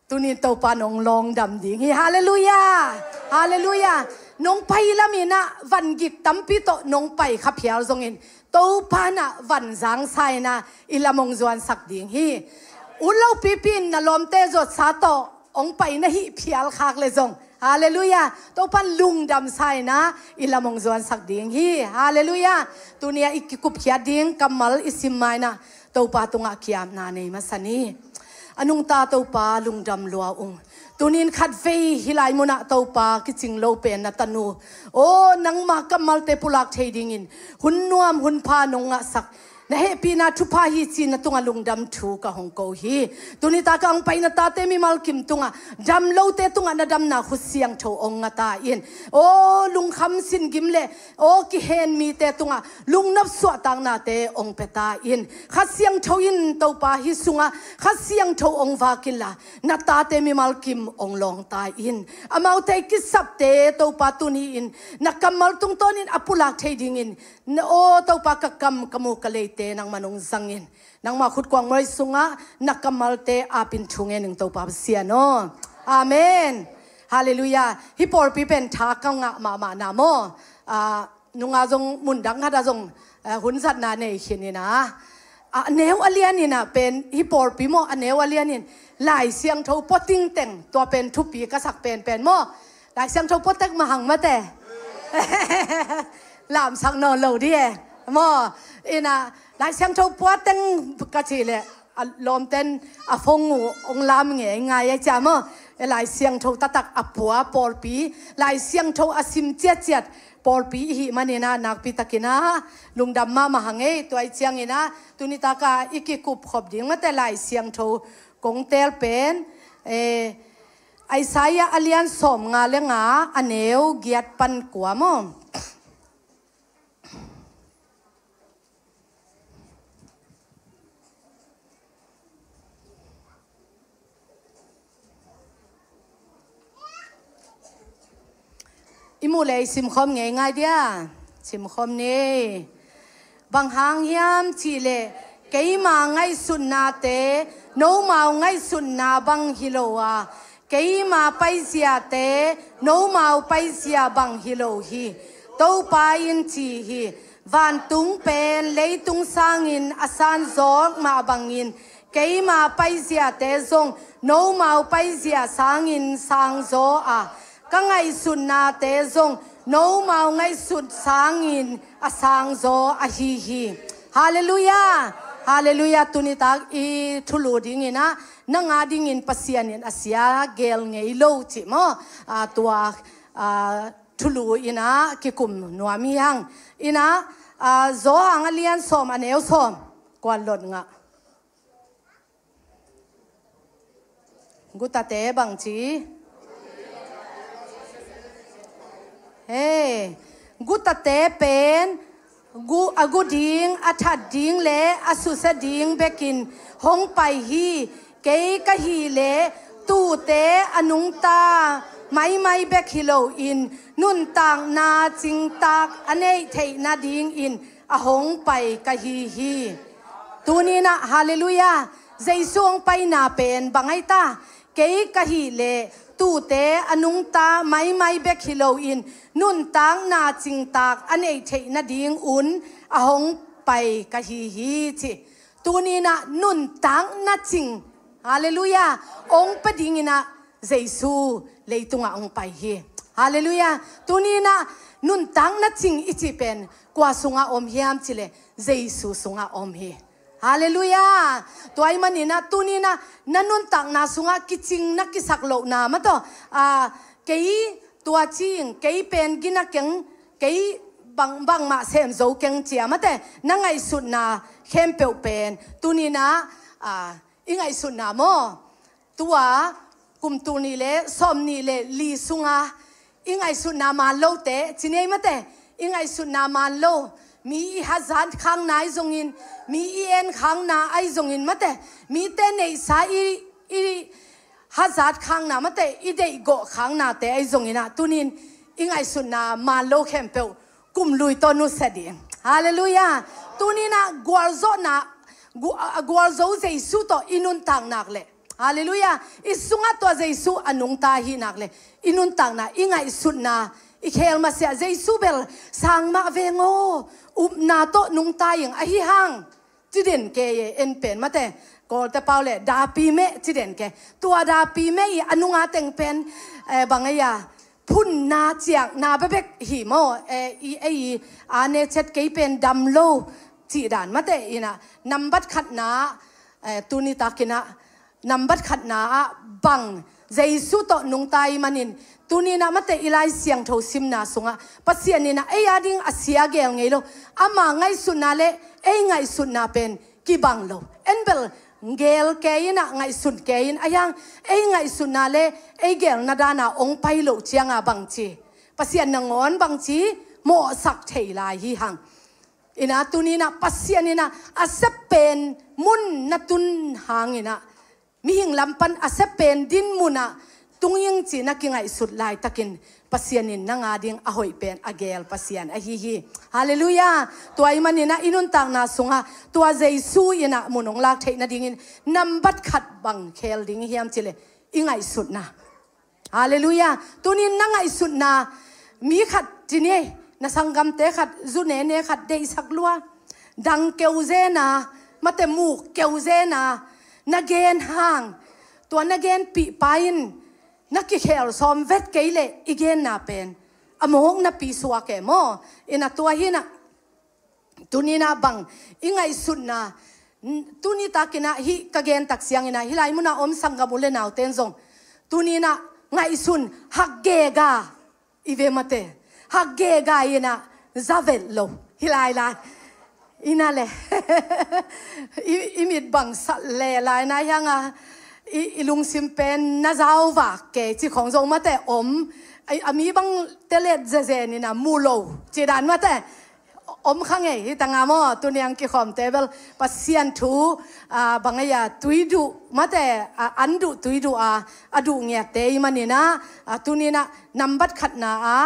tuni in Topa in hong lawngdam ding hi. Halleluiah. Halleluiah. Nong pai lam in ah van gik tampi tawh nong pai kha phial zongin, Topa in ah van zangsa in ah i lam hong zuansak ding hi. Ut lo pipi in na lawmte zuatsa tawh hong pai na hih phial khak le zong, halleluiah, Topa in lungdamsa in ah i lam hong zuansak ding hi. Halleluiah. Tuni a i kikupkhiat ding kammal i sim ma in ah Topa tungah ki-apna nei masa ni. A nungta Topa, lungdam lua ung. Tuni in khatvei hih lai mun ah Topa, kicing lo pen na tanu, aw, nangma kammalte pulak thei dingin hun nuam hun pha nong ngahsak, na hehpihna thupha hi ci na tungah lungdam thu ka hong ko hi. Tuni tak a hong pai na tate mimal kim tungah, dam lote tungah na damna khut siangtho hong nga ta in. Aw, lungkham sin gim le, aw, kihen mite tungah lungnop suahtaknate hong pia ta in. Kha Siangtho in Topa hih sungah Kha Siangtho hong vak inla, na tate mimal kim hong lawng ta in. Amaute kisapte Topa tuni in na kammal tungtawnin a pulak thei dingin, na, aw Topa, ka kam, ka muk, ka leite nangman hong zangin, nangma khutkuang muai sungah na kammalte apin thu ngen ing Topa Pasian aw. Amen. Halleluiah. Hih pawlpi pen tha ka ngah mahmah na maw. Ah, nunga zong mundang khat a zong, eh, hun zatna nei khin ina. A neu a lian ina pen hi pawlpi maw, a neu a lian in Lai Siangtho pua tingteng tua pen thupi ka sak penpen maw. Lai Siangtho pua tek mahang mate. Lamsak nawn lo di e. Maw, ina Lai Siangtho pua teng ka ci le a lawmten a phone uh ong lam ngei ngai a cia maw. E Lai Siangtho taktak a pua pawlpi, Lai Siangtho a sim ciatciat pawlpi ihi manina nakpi takina lungdam mahmah hang ei. Tua i ciangina tunitaka i kikup khop ding mate Lai Siangtho kong tel pen, eh, Isaiah a lian sawm nga le nga a neu giat pan kua maw. I muh le i simkhawm ngei ngai dia. Simkhawm ni. Bang hang hiam cihleh keima ngaihsutnate nomau ngaihsutna bang hi lo a, keima paiziate nomau paizia bang hi lo hi. Topa in ci hi. Vantung pen leitung sangin a sanzawk mah bangin keima paiziate zong nomau paizia sangin sangzaw a, ka ngaihsutnate zong nomau ngaihsut sangin a sangzaw ahi hi. Halleluiah. Halleluiah. Tunitak i thulu dingina nanga dingin Pasian in a sia gel ngei lo cih maw. A, tua, a, thulu ina kikum nuam hi hang. Ina, a, Zawhang a lian sawm a neu sawm kuan lot ngah. Gutate bangci. Hei, gutate pen gu, a gu ding, a that ding le a susia ding bekin hong pai hi. Kei ka hih leh tuute a nungta maimai bek hi loin nuntakna cingtak a neih theih nadingin a hong pai ka hi hi. Tuninah, halleluiah, Jesu hong paina pen bang ai ta? Kei ka hih leh tuute a nungta maimai bek hi loin nuntakna cingtak a neih theih nadingun a hong pai ka hi hi ci. Tuninah nuntakna cing, halleluiah, hong pia dinginah Jesu leitungah hong pai hi. Halleluiah. Tuninah nuntakna cing i cih pen kua sungah om hiam cileh Jesu sungah om hi. Halleluiah. Tua i maninah tuninah na nuntakna sungah kicing na kisak lohna mataw, a, kei tua cing, kei pen gina keng, kei bang, bangmah sem zo keng cia mate na ngaihsutna khempeuh pen tuninah, a, i ngaihsutna maw. Tua kum tul nih le sawm nih le li sunga i ngaihsutna maan lote, ci ni ei mate, i ngaihsutna maan lo, mi i hazat khakna ahi zongin, mi i en khakna ahi zongin mate, mite neihsa i, i hazat khakna mate, i deihgawh khaknate ahi zonginah tunin i ngaihsutna maan lo khempeuh kum lui tawh nusia ding. Halleluiah. Tuninah gualzawhna, gu-, a, gualzo Jesu tawh i nuntak nak leh, halleluiah, i sungah tua Jesu a nungta ahih nak leh i nuntakna, i ngaihsutna, i khel masiah Jesu bel sang mah veng aw, upna tawh nungta ing ahi hang. Ci den kei e, en pen mate, Kawlte pau le dapi meh ci den kei. Tua dapi meh i a nunga teng pen, eh, bang ei a, phunna ciakna bebek hi maw, eh, i, ei, a ne cet kei pen dam lo cih dan mate inah, nambat khatna, eh, tunitakinah, nambat khatna ah bang Jesu tawh nungta i manin, tuninah mate i Lai Siangtho simna sungah Pasian inah ei a ding a sia gel ngei lo. Ama ngaihsutna le ei ngaihsutna pen kibang lo. En bel gel kei inah ngaihsun kei in ahi hang, ei ngaihsutna le ei gelna dana hong pai loh cianga bangci, Pasian nangawn bangci mawhsak thei lai hi hang. Inah tuninah Pasian inah a sep pen mun na tun hanginah, mihing lam pan a sep pen din munah tung ing ci na kingaihsut laitakin Pasian in nanga ding a hoih pen a gel Pasian ahi hi. Halleluiah. Tua i maninah i nuntakna sungah tua Jesu inah mun hong lak theih nadingin nambat khat bang khel ding hiam cileh i ngaihsutna. Halleluiah. Tunin na ngaihsutna, mi khat ci ni ei, Na sanggamte khat, zu nene khat deihsak lua, dang keu zena, mate muk keu zena, na gen hang, tua na genpih pa in na kikhel sawm vet kei leh i genna pen a mawk napi suak e maw? Ina tua hi na, tuni na bang i ngaihsutna, tuni takina hih ka gen tak siangina hih lai muna om sanggam u le nauten zong tuni na ngaihsun hak gega i ve mate. Hak gega ina zavet lo hih lai lai. Ina le i, i mit bang sat le lai na hianga i, i lungsim pen na zauvak ke ci khong zong mate om. A mi bang telet zezen ina mu lo ci dan mate om kha ngei hi tanga maw? Tuniang kikhawmte bel Pasian thu, a, bang a ia tui duh mate, a, an duh tui duh a, a duh ngiatte i manina, a, tunina nambat khatna a,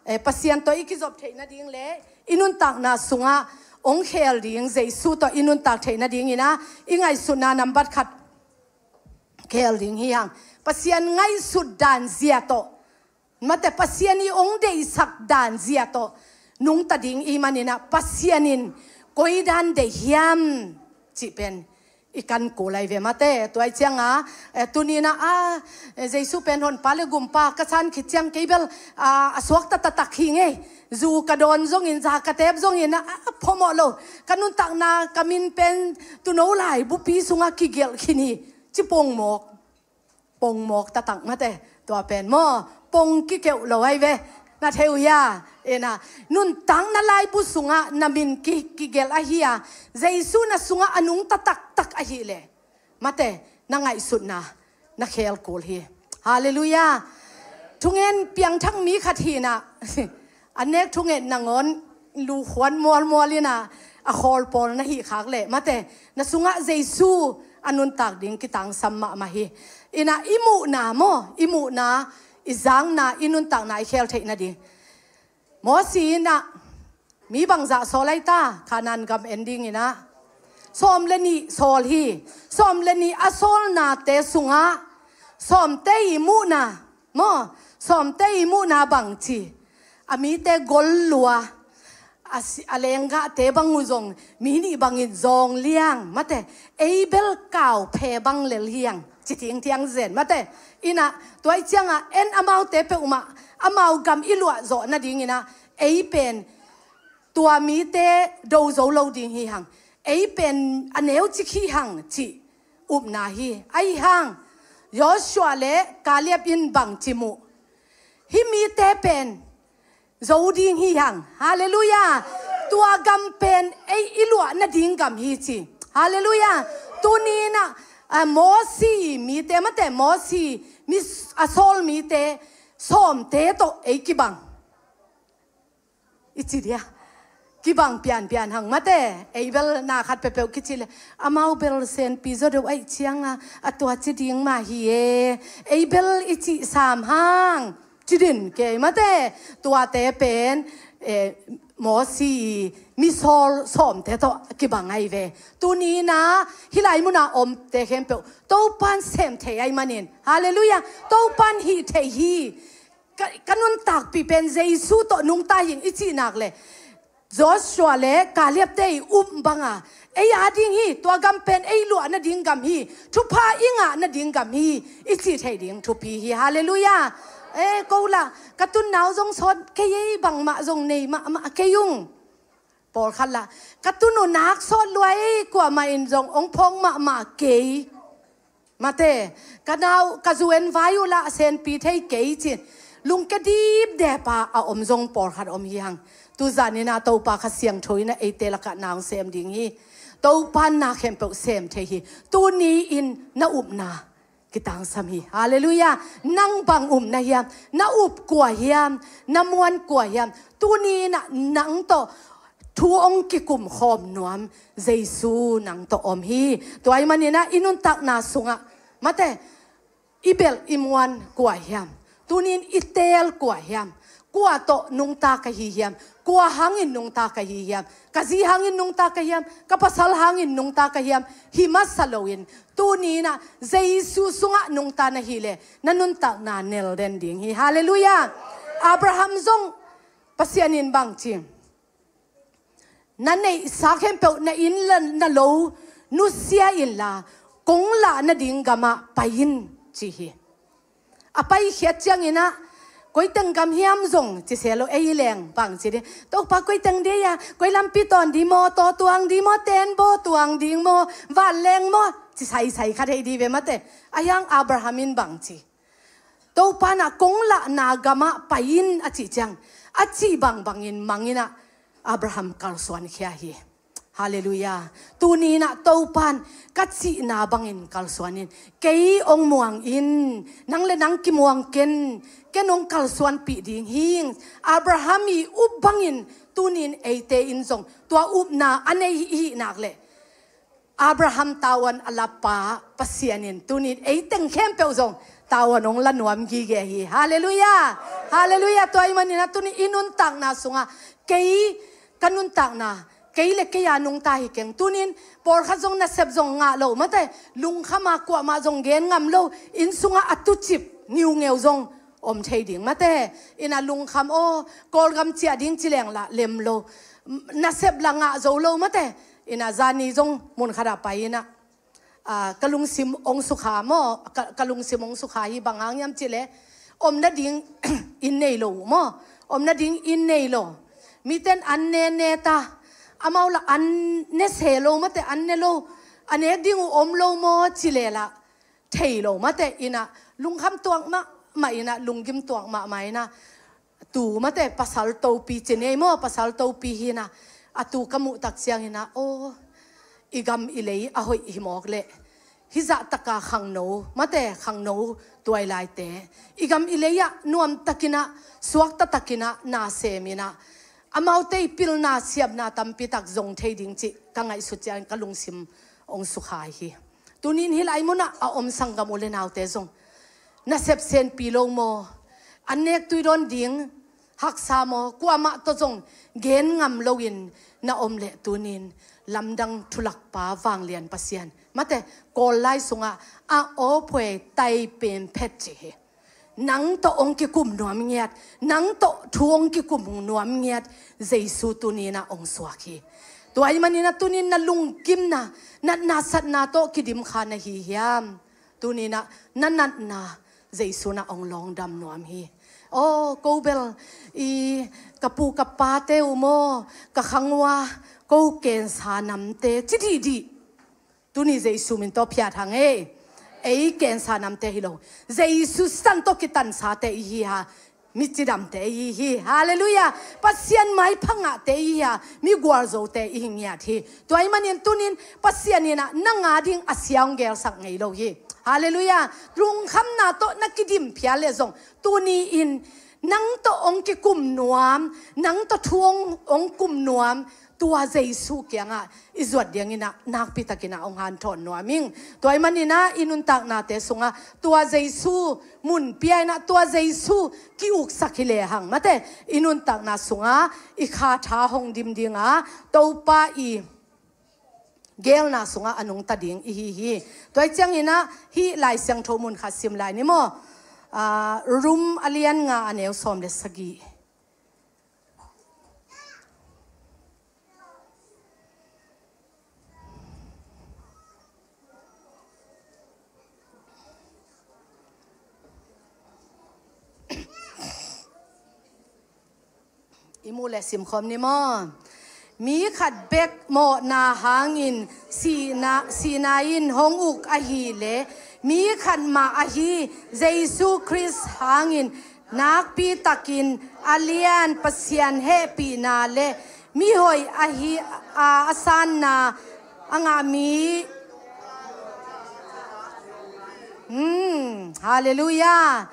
e, Pasian tawh i kizop theih nading le i nuntakna sungah ong khel ding Jesu tawh i nuntak theih nadingina i ngaihsutna nambat khat khel ding hi hang. Pasian ngaihsut dan zia tawh mate Pasian i ong deihsak dan zia tawh nungta ding i manina Pasian in koi dan deih hiam cih pen i kan kul ai ve mate. Tuai cianga, e, tunina a, e, Jesu pen honpa le gumpa ka san khit ciang kei bel, a, a suakta taktak hi ngei. Zu ka dawn zongin, za ka tep zongin a, a, a phomawh lo. Ka nuntakna ka min pen tuno lai bupi sunga kigelh khin hi. Ci pongmawk pongmawk taktak mate. Tua pen maw pong kikeuh lo ai ve. Na theu hia? Ena nuntakna laibu sungah na min ki, kigelh ahi a Jesu na sungah a nungta taktak ahi le mate na ngaihsutna na khel kul hi. Halleluiah. Thungen piangthak mi khat hina a nek thungen nangawn lu khuan mualmual ina a khawl pawl na hih khak leh mate na sungah Jesu a nuntak ding kitangsam mahmah hi. Ina i muhna maw, i muhna, i zakna, i nuntakna i khel theih nading. Mosi ina mi bangzah sawl ai ta Kanaan gam en dingina sawm le nih sawl hi. Sawm le nih a sawlnate sungah sawmte i muhna maw, sawmte i muhna bangci a mite gol lua, a, si, a lenggahte bang uh zong mi nih bangin zawng liang mate, ei bel kau phe bang lel hiang ci tingtiang zen mate. Ina tuai cianga en amaute peuhmah amau gam i luah zawh nadingina ei pen tua mite do zo lo ding hi hang. Ei pen a neu cik hi hang cih upna hi. Ahi hang Joshua le Kaleb in bang ci muh? Hih mite pen zo ding hi hang. Halleluiah. Tua gam pen ei i luah nading gam hi ci. Halleluiah. Tunina a, Mosi mite mate Mosi mi a sawl mite sawmte tawh ei kibang i ci dia. Kibang pianpian hang mate. Ei bel na khat peuhpeuh kici le amau bel senpi zaw deuh aih cianga a tua ci ding mah hi e. Ei bel i cih sam hang ci din kei mate. Tuate pen, e, Mosi mi sawl sawmte tawh kibang ai ve. Tunina hih lai muna omte khempeuh Topan sem thei ai manin. Halleluiah. Topan hih thei hi. Ka, ka nuntakpih pen Jesu tawh nungta hing i cih nak le Joshua le Kalebte i um banga ei a ding hi. Tua gam pen ei luah nading gam hi. Thupha i ngah nading gam hi i cih thei ding thupi hi. Halleluiah. E, ko la ka tunnau zong sawt kei ei bangmah zong nei mahmah kei ung. Pawlkhat la ka tunu nak sawt lua ei kuamah in zong ong phawng mahmah kei. Mate, ka nau ka zuen vai uh lah senpi thei kei cin lungke dipdepa a om zong pawlkhat om hi hang. Tuzanina Topa Kha Siangtho ina eite lakah na hong sem ding hi. Topa na khempeuh sem thei hi. Tuni in na upna kitangsam hi. Halleluiah. Nang bang upna hiam? Na up kua hiam? Na muan kua hiam? Tunina nang tawh thu ong kikum khawm nuam Jesu nang tawh om hi. Tua i manina i nuntakna sungah mate i belh i muan kua hiam? Tunin i teel kua hiam? Kua tawh nungta ka hi hiam? Kua hangin nungta ka hi hiam? Ka zi hangin nungta ka hiam? Ka pasal hangin nungta ka hiam? Hi masa loin tunina Jesu sungah nungta na hi le na nuntakna nel den ding hi. Halleluiah. Abraham zong Pasian in bang ci, na neihsa khempeuh, na inn le na lo nusia inla, kong lah nading gamah pai in, ci hi. A paikhiat cianginah, koi teng gam hiam zong ci se lo, ei leng bang ci ding, Topa, koi teng dei a, koi lampi tawn ding maw, taw tuang ding maw, teen baw tuang ding maw, vanleng maw, ci saisai kha thei ding ve mate. A hiang Abraham in bang ci, Topa na kong lahna gamah pai in a cih ciang, a cih bangbangin manginah Abraham kalsuan khia hi. Halleluiah. Tuni inah Topan ka cihna bangin kalsuan in, kei ong muang in, nang le nang kimuang ken, ken ong kalsuanpih ding hing. Abraham i up bangin tuni in eite in zong tua upna a nei i hih nak leh, Abraham tavuan a lapa Pasian in tuni in ei teng khempeuh zong tavuan ong la nuam gige hi. Halleluiah. Halleluiah. Tua ahih maninah tuni i nuntakna sungah kei ka nuntakna, kei le kei a nungta hi keng. Tuni in pawlkhat zong nasep zong ngah lo mate, lungkham a kuamah zong gen ngam lo, inn sungah a tucip ngiungeu zong om thei ding mate. Inah lungkham aw, Kawlgam ciah ding ci leng lah lem lo, nasep lah ngah zo lo mate. Inah zani zong mun khatah pai inah, ah, ka lungsim ong sukha maw, ka, ka lungsim ong sukha hi, bang hang hiam cih leh om nading inn nei lo uh maw, om nading inn nei lo. Miten an ne ne ta, amau lah an ne se lo mate, an ne lo, a nek ding uh om lo maw ci leh lah thei lo mate. Inah lungkham tuak mahmah inah, lunggim tuak mahmah inah, tu mate, pasal topi ci nei maw, pasal topi hi inah, a tu ka muh tak cianginah, aw, i gam i lei a hoih hi mawk leh, hih zah taka khangno mate, khangno tuailaite, i gam i lei ah nuamtakinah, suakta takinah na seminah, amaute i pilna siamna tampi tak zong thei ding cih ka ngaihsut ciangin ka lungsim ong sukha hi. Tuni in hih lai munah a om sanggam u le naute zong nasep senpi lo maw, an nek tui dawn ding haksa maw, kuamah tawh zong gen ngam loin na om leh tuni in lamdang thulakpa vanglian Pasian mate, Kawl lai sungah a aw phuai tai pen phet ci hi. Nang tawh ong kikum nuam ngiat, nang tawh thu ong kikum nuam ngiat Jesu tuni inah ong suak hi. Tua ahih maninah tuni in na lungkimna, natna satna tawh kidim kha na hi hiam? Tuni inah na natna Jesu inah ong lawngdam nuam hi. Aw, ko bel i ka pu ka pate uh maw, ka khang uh a ko kensa namte ci dihdih. Tuni Jesu min tawh phiat hang ei. Ei kensa namte hi lo, Jesu san tawh kitansate i hi a, mi cidamte i hi hi. Halleluiah. Pasian maipha ngahte i hi a, mi gualzote i hi ngiat hi. Tua ahih manin tuni in Pasian inah nang a ding a sia ong gelsak ngei lo hi. Halleluiah. Lungkhamna tawh na kidim phial leh zong tuni in nang tawh ong kikum nuam, nang tawh thu ong, ong kum nuam tua Jesu kiangah i zuat ding inah nakpi takinah ong hanthawn nuam ing. Tua ahih maninah i nuntaknate sungah tua Jesu mun pia inah, tua Jesu ki-uksak hi lehang mate, i nuntakna sungah i kha tha hong dim dinga Topa i gelna sungah a nungta ding i hi hi. Tua ahih cianginah hih Lai Siangtho mun khat sim lai ni maw. Ah, Rom a lian nga a neu sawm le sagih. I mu le simkhawm ni maw? Mi khat bek mawhna hangin sihna, sihna in hong uk ahileh, mi khat mah ahi Jesu Khrist hangin nakpi takin a lian Pasian hehpihna le mihoih ahi a, a sanna a ngah mi. Hmm, halleluiah.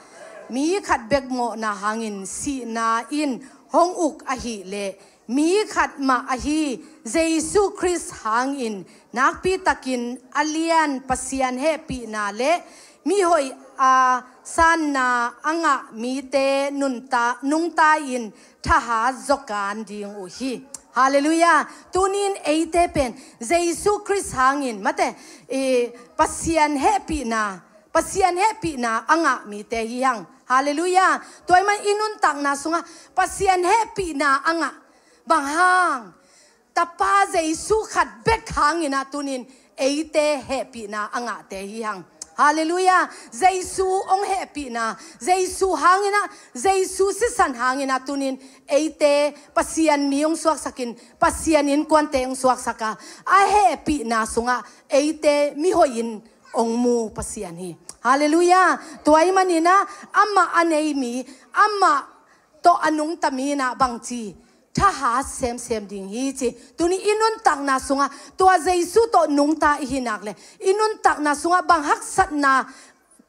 Mi khat bek mawhna hangin sihna in hong uk ahileh, mi khat mah ahi Jesu Khrist hangin nakpi takin a lian Pasian hehpihna le mihoih a sanna a ngah mite nunta, nungta in thahat zawkan ding uh hi. Halleluiah. Tunin eite pen Jesu Khrist hangin mate, eh, Pasian hehpihna, Pasian hehpihna a ngah mite hi hang. Halleluiah. Tua ahih man i nuntakna sungah Pasian hehpihna a ngah, bang hang? Tapa Jesu khat bek hangin ah tunin eite hehpihna a ngahte hi hang. Halleluiah. Jesu hong hehpihna, Jesu hangin ah, Jesu sisan hangin ah tunin eite Pasian mi hong suaksakin, Pasian innkuante hong suaksak a, a hehpihna sungah eite mihoihin hong mu Pasian hi. Halleluiah. Tua ahih manin ah amah a nei mi, amah tawh a nungta mi in ah bangci, thahat semsem ding hi ci. Tuni i nuntakna sungah tua Jesu tawh nungta i hi nak leh, i nuntakna sungah bang haksatna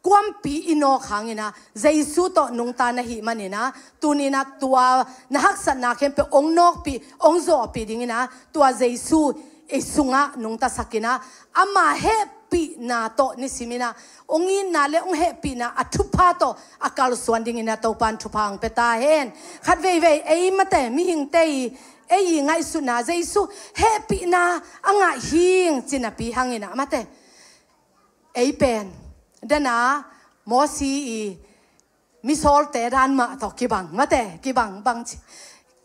kuampi i nawk hangin ah Jesu tawh nungta na hih manin ah, tuni in ah tua na haksatna khempeuh hong nawkpih, hong zawhpih dingin ah tua Jesu i sungah nungtasak in ah, ama hehpihna tawh nisimin ah, hong itna le hong hehpihna a thupha tawh a kalsuan dingin ah Topa'n thupha hong pia ta hen. Khat veivei ei mate mihingte i, ei i ngaihsutna Jesu hehpihna a ngah hing ci napi hangin ah mate, ei pen dena Mosi i misawlte dan mah tawh kibang mate, kibang bangci.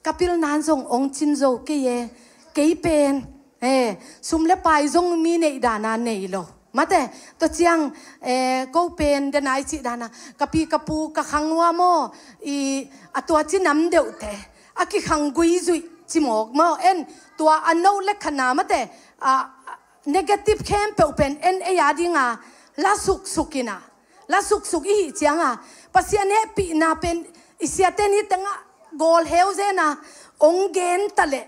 Ka pilna in zong hong cin zo kei e, kei pen, eh, sum le pai zong mi neih dana nei lo mate. Tua ciang, eh, ko pen dena i cih dana ka pi ka pu ka khang ua maw, i a tua ci nam deuhte a kikhang gui zuih ci mawk maw, en tua a no le khana mate, a, negative khempeuh pen en ei a dinga la suksuk in ah, la suksuk i hih cianga Pasian hehpihna pen i siate ni tengah gawl heu zen a, hong gen ta leh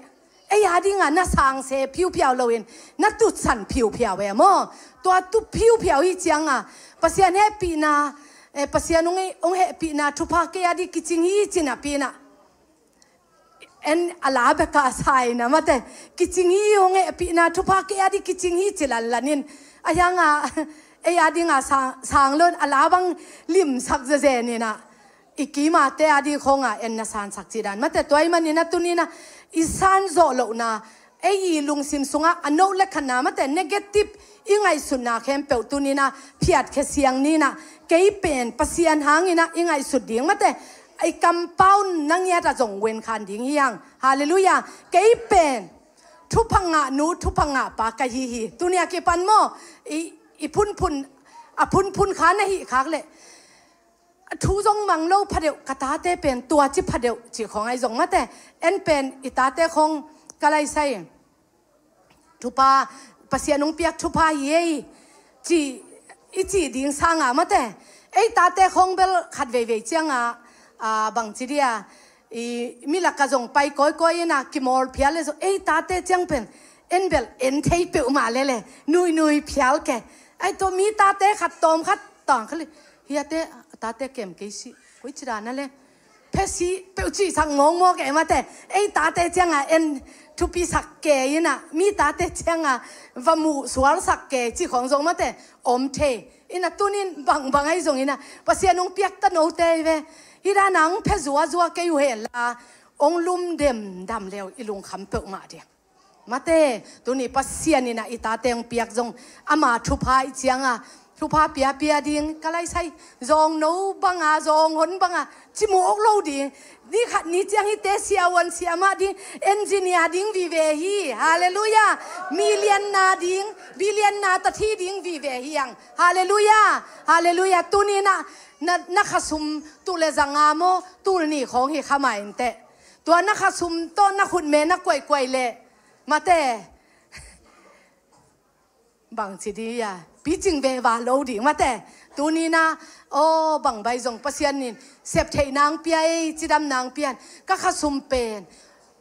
ei a dinga na sangse phiuphiau loin na tutsan phiuphiau e maw. Tua tu phiuphiau hih cianga Pasian hehpihna, eh, Pasian hong, hong hehpihna thupha kei a di kicing hi ci napi in ah, en a la beka sa in ah mate, kicing hi, hong hehpihna thupha kei a di kicing hi ci lanlanin, a hianga ei a dinga sang, sang loin a la bang limsak zezen in ah, i kimate a di khawnga en na sansak cih dan mate. Tua ahih manin ah tuni in ah i san zawh lohna, ei i lungsim sungah a no le khana mate, negative i ngaihsutna khempeuh tuni in ah phiatkhia siang ni in ah, kei pen Pasian hangin ah i ngaihsut ding mate, i kampau na ngiat ah zong wen khan ding hi hang. Halleluiah. Kei pen thupha ngah nu, thupha ngah pa ka hi hi. Tuni a kipan maw, i, i phunphun, a phunphun kha na hih khak leh thu zong mang lo phadeuh, ka tate pen tua ci phadeuh cih khawng ahi zong mate. En pen i tate khawng ka laisai thupha, Pasian hong piak thupha hi ei ci, i cih ding sanga mate, ei tate khawng bel khat veivei cianga, a, bangci dia, i milaka zong pai kawikawi in ah kimawl phial le zong ei tate ciang pen en bel en thei peuhmah lele, nuinui phial ke. Ai tua mi tate khat tawm khat tang khali, hiate a tate kem kei si, koici dana le phesi peuh cihsak mawkmawk e mate. Ei tate cianga en thupisak ke in ah, mi tate cianga va muh sualsak ke cih khawng zong mate om thei. In ah tunin bangbang ahi zong in ah Pasian hong piak ta note hi ve. Hih dana hong phe zuazua kei uh hen la, hong lum demdam leu i lungkham peuhmah ding. Mate, tuni Pasian in ah i tate hong piak zong ama thupha i cianga, thupha piapia ding, ka laisai, zawng no banga, zawng hon banga ci mawk lo ding. Ni khat ni ciang hihte siavuan siamah ding, engineer ding vive hi. Halleluiah. Million na ding, billion na tathi ding vive hi ang. Halleluiah. Halleluiah. Tuni in ah na, na khasum tul le zanga maw, tul nih khawng hi kha mai inteh. Tua na khasum tawh na khutme na kuaikuai leh mate, bangci dih a, picing veva lo dih mate. Tuni in ah, aw, bang bai zong Pasian in septheihna hong pia ei, cidamna hong pia in, ka khasum pen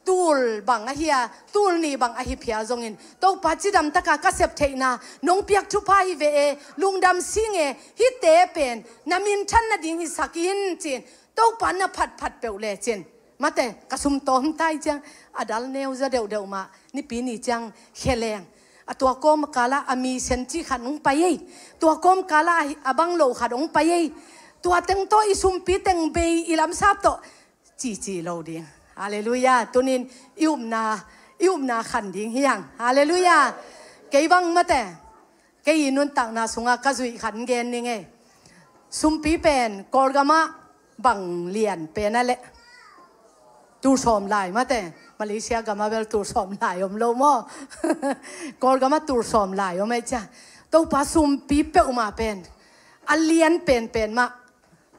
tul bang ahi a, tul nih bang ahi phial zongin, Topa, cidam taka ka septheihna nong piak thupha hi ve e, lungdam sing e, hihte pen na minthan nading hisak in ci-in, Topa na phatphat peuh lecin, mate, ka sum tawm ta hi ciang, a dal neu za deuhdeuh mah, nipi ni ciang khe leng. A tua kawm kala a mi sen cih khat hong pai ei. Tua kawm kala a, a bang lo khat hong pai ei. Tua teng tawh i sumpi teng bei i lamsap tawh cici lo ding. Halleluiah. Tunin i upna, i upna khan ding hi hang. Halleluiah. Kei bang mate, kei i nuntakna sungah ka zuih khat gen ning ei. Sumpi pen Kawlgamah Bang lian pen a leh tul sawm lai mate. Malaysia gam ah bel tul sawm lai om lo maw? Kawlgam ah tul sawm lai om ei cia. Topa sumpi peuhmah pen a lian penpen mah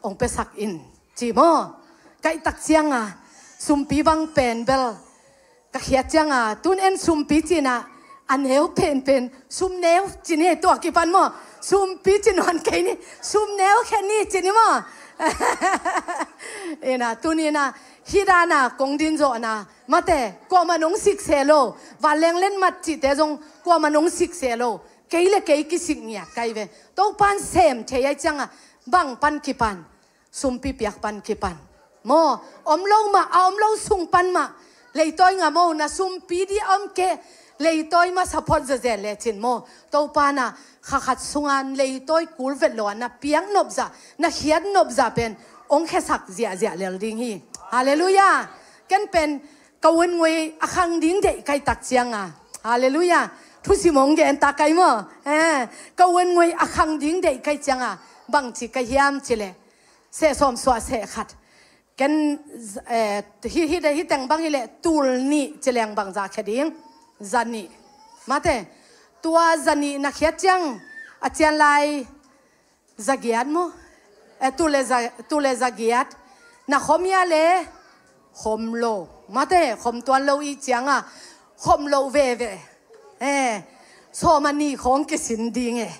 hong piasak in ci maw? Kaihtak cianga sumpi bang pen bel ka khiat cianga tun en sumpi cinah a neu penpen sum neu ci ni, tua kipan maw? Sumpi ci nawn kei ni, sum neu khen ni ci ni maw? Ina tuninah hih dana kong din zawhna mate, kuamah nong sikse lo. Vanleng lenmat cihte zong kuamah nong sikse lo. Kei le kei kisik ngiat kai ve. Topan sem thei ai cianga bang pan kipan? Sumpi piak pan kipan maw? Om lo mah, a om lo sung pan mah. Leitawi ngam o, na sumpi di a om kei. Leitawi mah support zazen lecin maw? Topa na kha khat sunga leitawi kul vet lo a na piak nopzah, na khiat nopzah pen hong khesak ziahziah lel ding hi. Halleluiah. Ken pen ka vun ngui a khang ding deih kai tak cianga, halleluiah, thusim hong gen tak kai maw? Eh, ka vun ngui a khang ding deih kai cianga bangci ka hiam cileh, seh sawm suah seh khat. Ken, eh, hi, hi, hi teng bang hileh tul nih cileng bang za khia ding. Za nih mate. Tua za nih na khiat ciang a cian lai za giat maw? Eh, tul le za, tul le za giat. Na khom hia le khom lo mate, khom tuan lo i cianga khom lo veve. Eh, sawm a nih khong kisin ding e.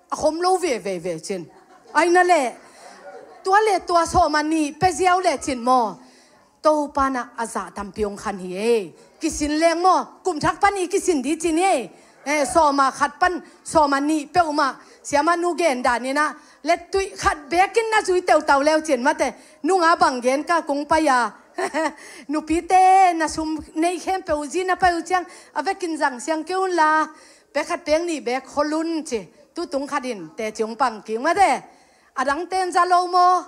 A khom lo veve ve cin. Aina le tua le tua sawm a nih pe ziau lecin maw? Topa na a zah tampi hong khan hi e. Kisin leng maw? Kum thak pan i kisin di cin e. Eh, sawm a khat pan sawm a nih peuhmah siamah nu gen daninah lettuih khat bekin na zui teutau leu cin mate. Nunga bang gen ka kung pai a, nupite na sum nei khempeuh zi na pai uh ciang a vekin zang siang kei unla, pek khat pek nih bek khol un ci. Tutung khat in teci hong pang kik mate. A dangte in za lo maw?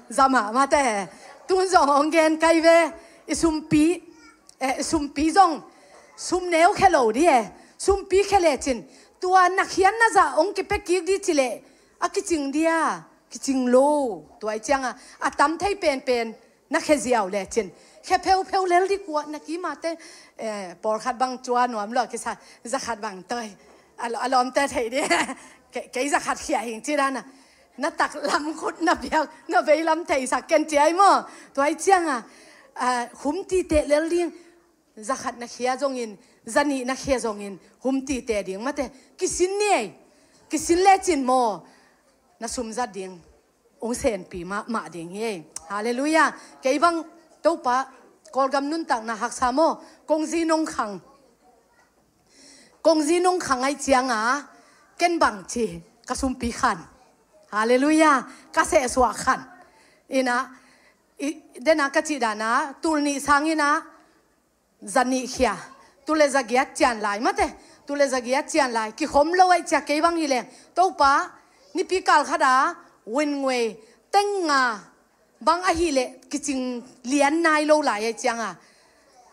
Za mahmah te. Tun zong hong gen kai ve. I sumpi, eh, i sumpi zong sum neu khe lo di e. Sumpi khe lecin tua na khian na zah hong kipia kik di cileh a kicing dia? Kicing lo. Tua i cianga a tam thei penpen na khe ziau lecin khe pheupheu lel di kua na kimate. Eh, pawlkhat bang cua nuam lo kisa, zakhat bang toi. A lo, a lawmte thei di. Kei, kei zakhat khia hing ci dana. Na tak lam khut na piak na vei lam theisak ken ciai maw? Tua i cianga, ah, hum tite lel ding. Zakhat na khia zongin, zanih na khia zongin hum tite ding mate. Kisin ni ei. Kisin lecin maw? Na sum zat ding hong senpi mahmah ding hi ei. Halleluiah. Kei bang Topa Kawlgam nuntakna haksa maw? Kongzi nong khang. Kongzi nong khang ai cianga ken bang ci ka sumpi khan. Halleluiah. Ka sehsuah khan. Ina, i, dena ka cih dana tul nih sanginah zanih khia. Tul le zagiat cian lai mate. Tul le zagiat cian lai kikhom lo ai cia kei bang hileng Topa nipi kal khata win ngui teng nga bang ahileh kicing lian nai lo lai ai cianga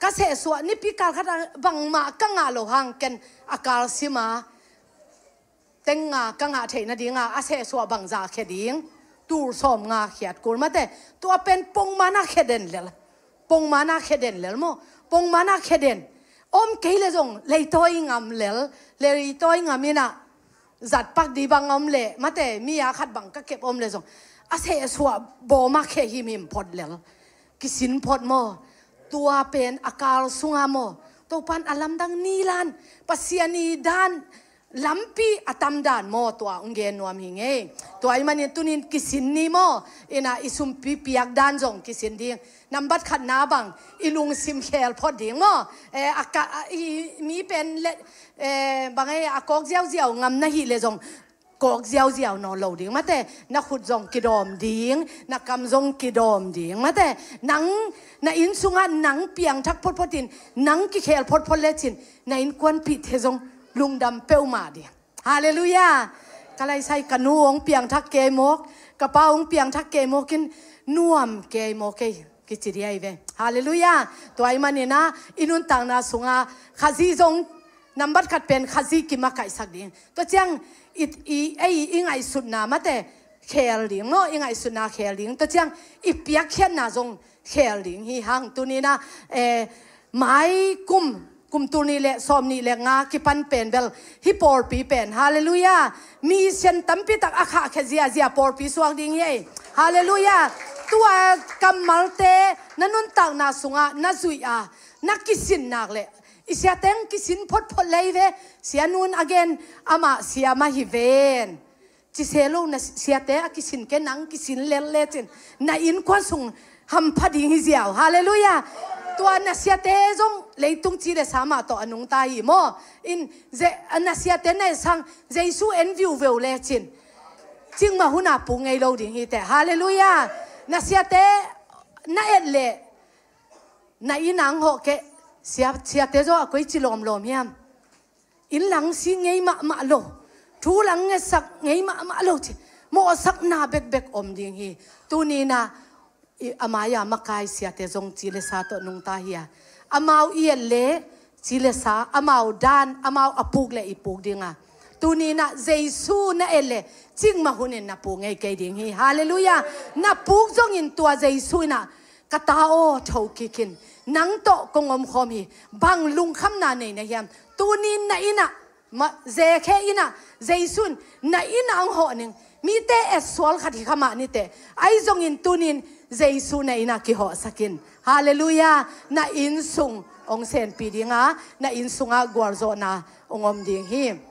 ka sehsuah nipi kal khata bangmah ka ngah lo hang ken a kal sima teng nga ka ngah theih nadinga a sehsuah bangza khe ding. Tul sawm nga khiat kul mate. Tua pen pongmana khe den lel. Pongmana khe den lel maw? Pongmana khe den. Om kei le zong leitawi ngam lel. Leitawi ngam inah zatpak di bang om le mate, mi a khat bang ka kep om le zong a sehsuah bawma khe himhim phot lel. Kisin phot maw? Tua pen a kal sunga maw? Topan a lamdang nilan Pasian i dan lampi a tam dan maw? Tua ung gen nuam hi ngei. Tua i manin tunin kisin ni maw? Ina i sumpi piak dan zong kisin ding. Nambat khatna bang i lungsim khel phot ding maw? Eh, a ka, a, i, mi pen le, eh, bang ei a kawk ziauziau ngam na hi le zong kawk ziauziau nawn lo ding mate. Na khut zong kidawm ding, na kam zong kidawm ding mate. Nang na inn sungah nang piangthak photphotin nang kikhel photphot lecin na innkuanpihte zong lungdam peuhmah ding. Halleluiah. Ka laisai ka nu hong piangthak kei mawk, ka pa hong piangthak kei mawkin nuam kei mawk ei kici diai ve. Halleluiah. Tua i manina i nuntakna sunga Khazih zong nambat khat pen Khazih kimakaihsak ding. Tua ciang i, i, ei i ngaihsutna mate khel ding maw, i ngaihsutna khel ding, tua ciang i piakkhiatna zong khel ding hi hang. Tuni-in ah, eh, mai kum, kum tul nih le sawm nih le nga kipan pen bel hih pawlpi pen, halleluiah, mi sian tampi tak a khahkhia ziahziah pawlpi suak ding hi ei. Halleluiah. Tua kammalte na nuntakna sungah na zuih a, na kisin nak leh, i siate hong kisin photphot lei ve, sianun a gen, amah sia mah hi ven. Ci se lo, na siate a kisin kei, nang kisin lel lecin na innkuan sung hampha ding hi ziau. Halleluiah. Tua na siate zong leitung ci le sa mah tawh a nungta hi maw. In ze-, na siate na et sang Jesu en viuveu lecin, cikmah hun a puk ngei lo ding hi teh. Halleluiah. Na siate na et leh, na inn ah hong hawh kei, sia, siate zong a koici lawmlawm hiam? Inn lang si ngei mahmah lo, thu lang ngetsak ngei mahmah lo ci, mawhsakna bekbek om ding hi. Tuni-in ah, i, a mai-a makai siate zong ci le sa tawh nungta hi a, amau i et leh ci le sa, amau dan, amau a puk leh i puk ding a. Tuni-in ah Jesu na et leh cikmah hunin na puk ngei kei ding hi. Halleluiah. Na puk zongin tua Jesu in ah, ka ta aw, tho kik in, nang tawh kong omkhawm hi. Bang lungkhamna nei na hiam? Tuni-in na inn ah, ma, Zekhe inn ah, Jesu in na inn ah hong hawh ning. Mite et sual khat hi kha mah ni teh, ahi zongin tuni-in Jesu na inn ah kihawhsak in. Halleluiah. Na inn sung hong senpi ding a, na inn sungah gualzawhna hong om ding hi.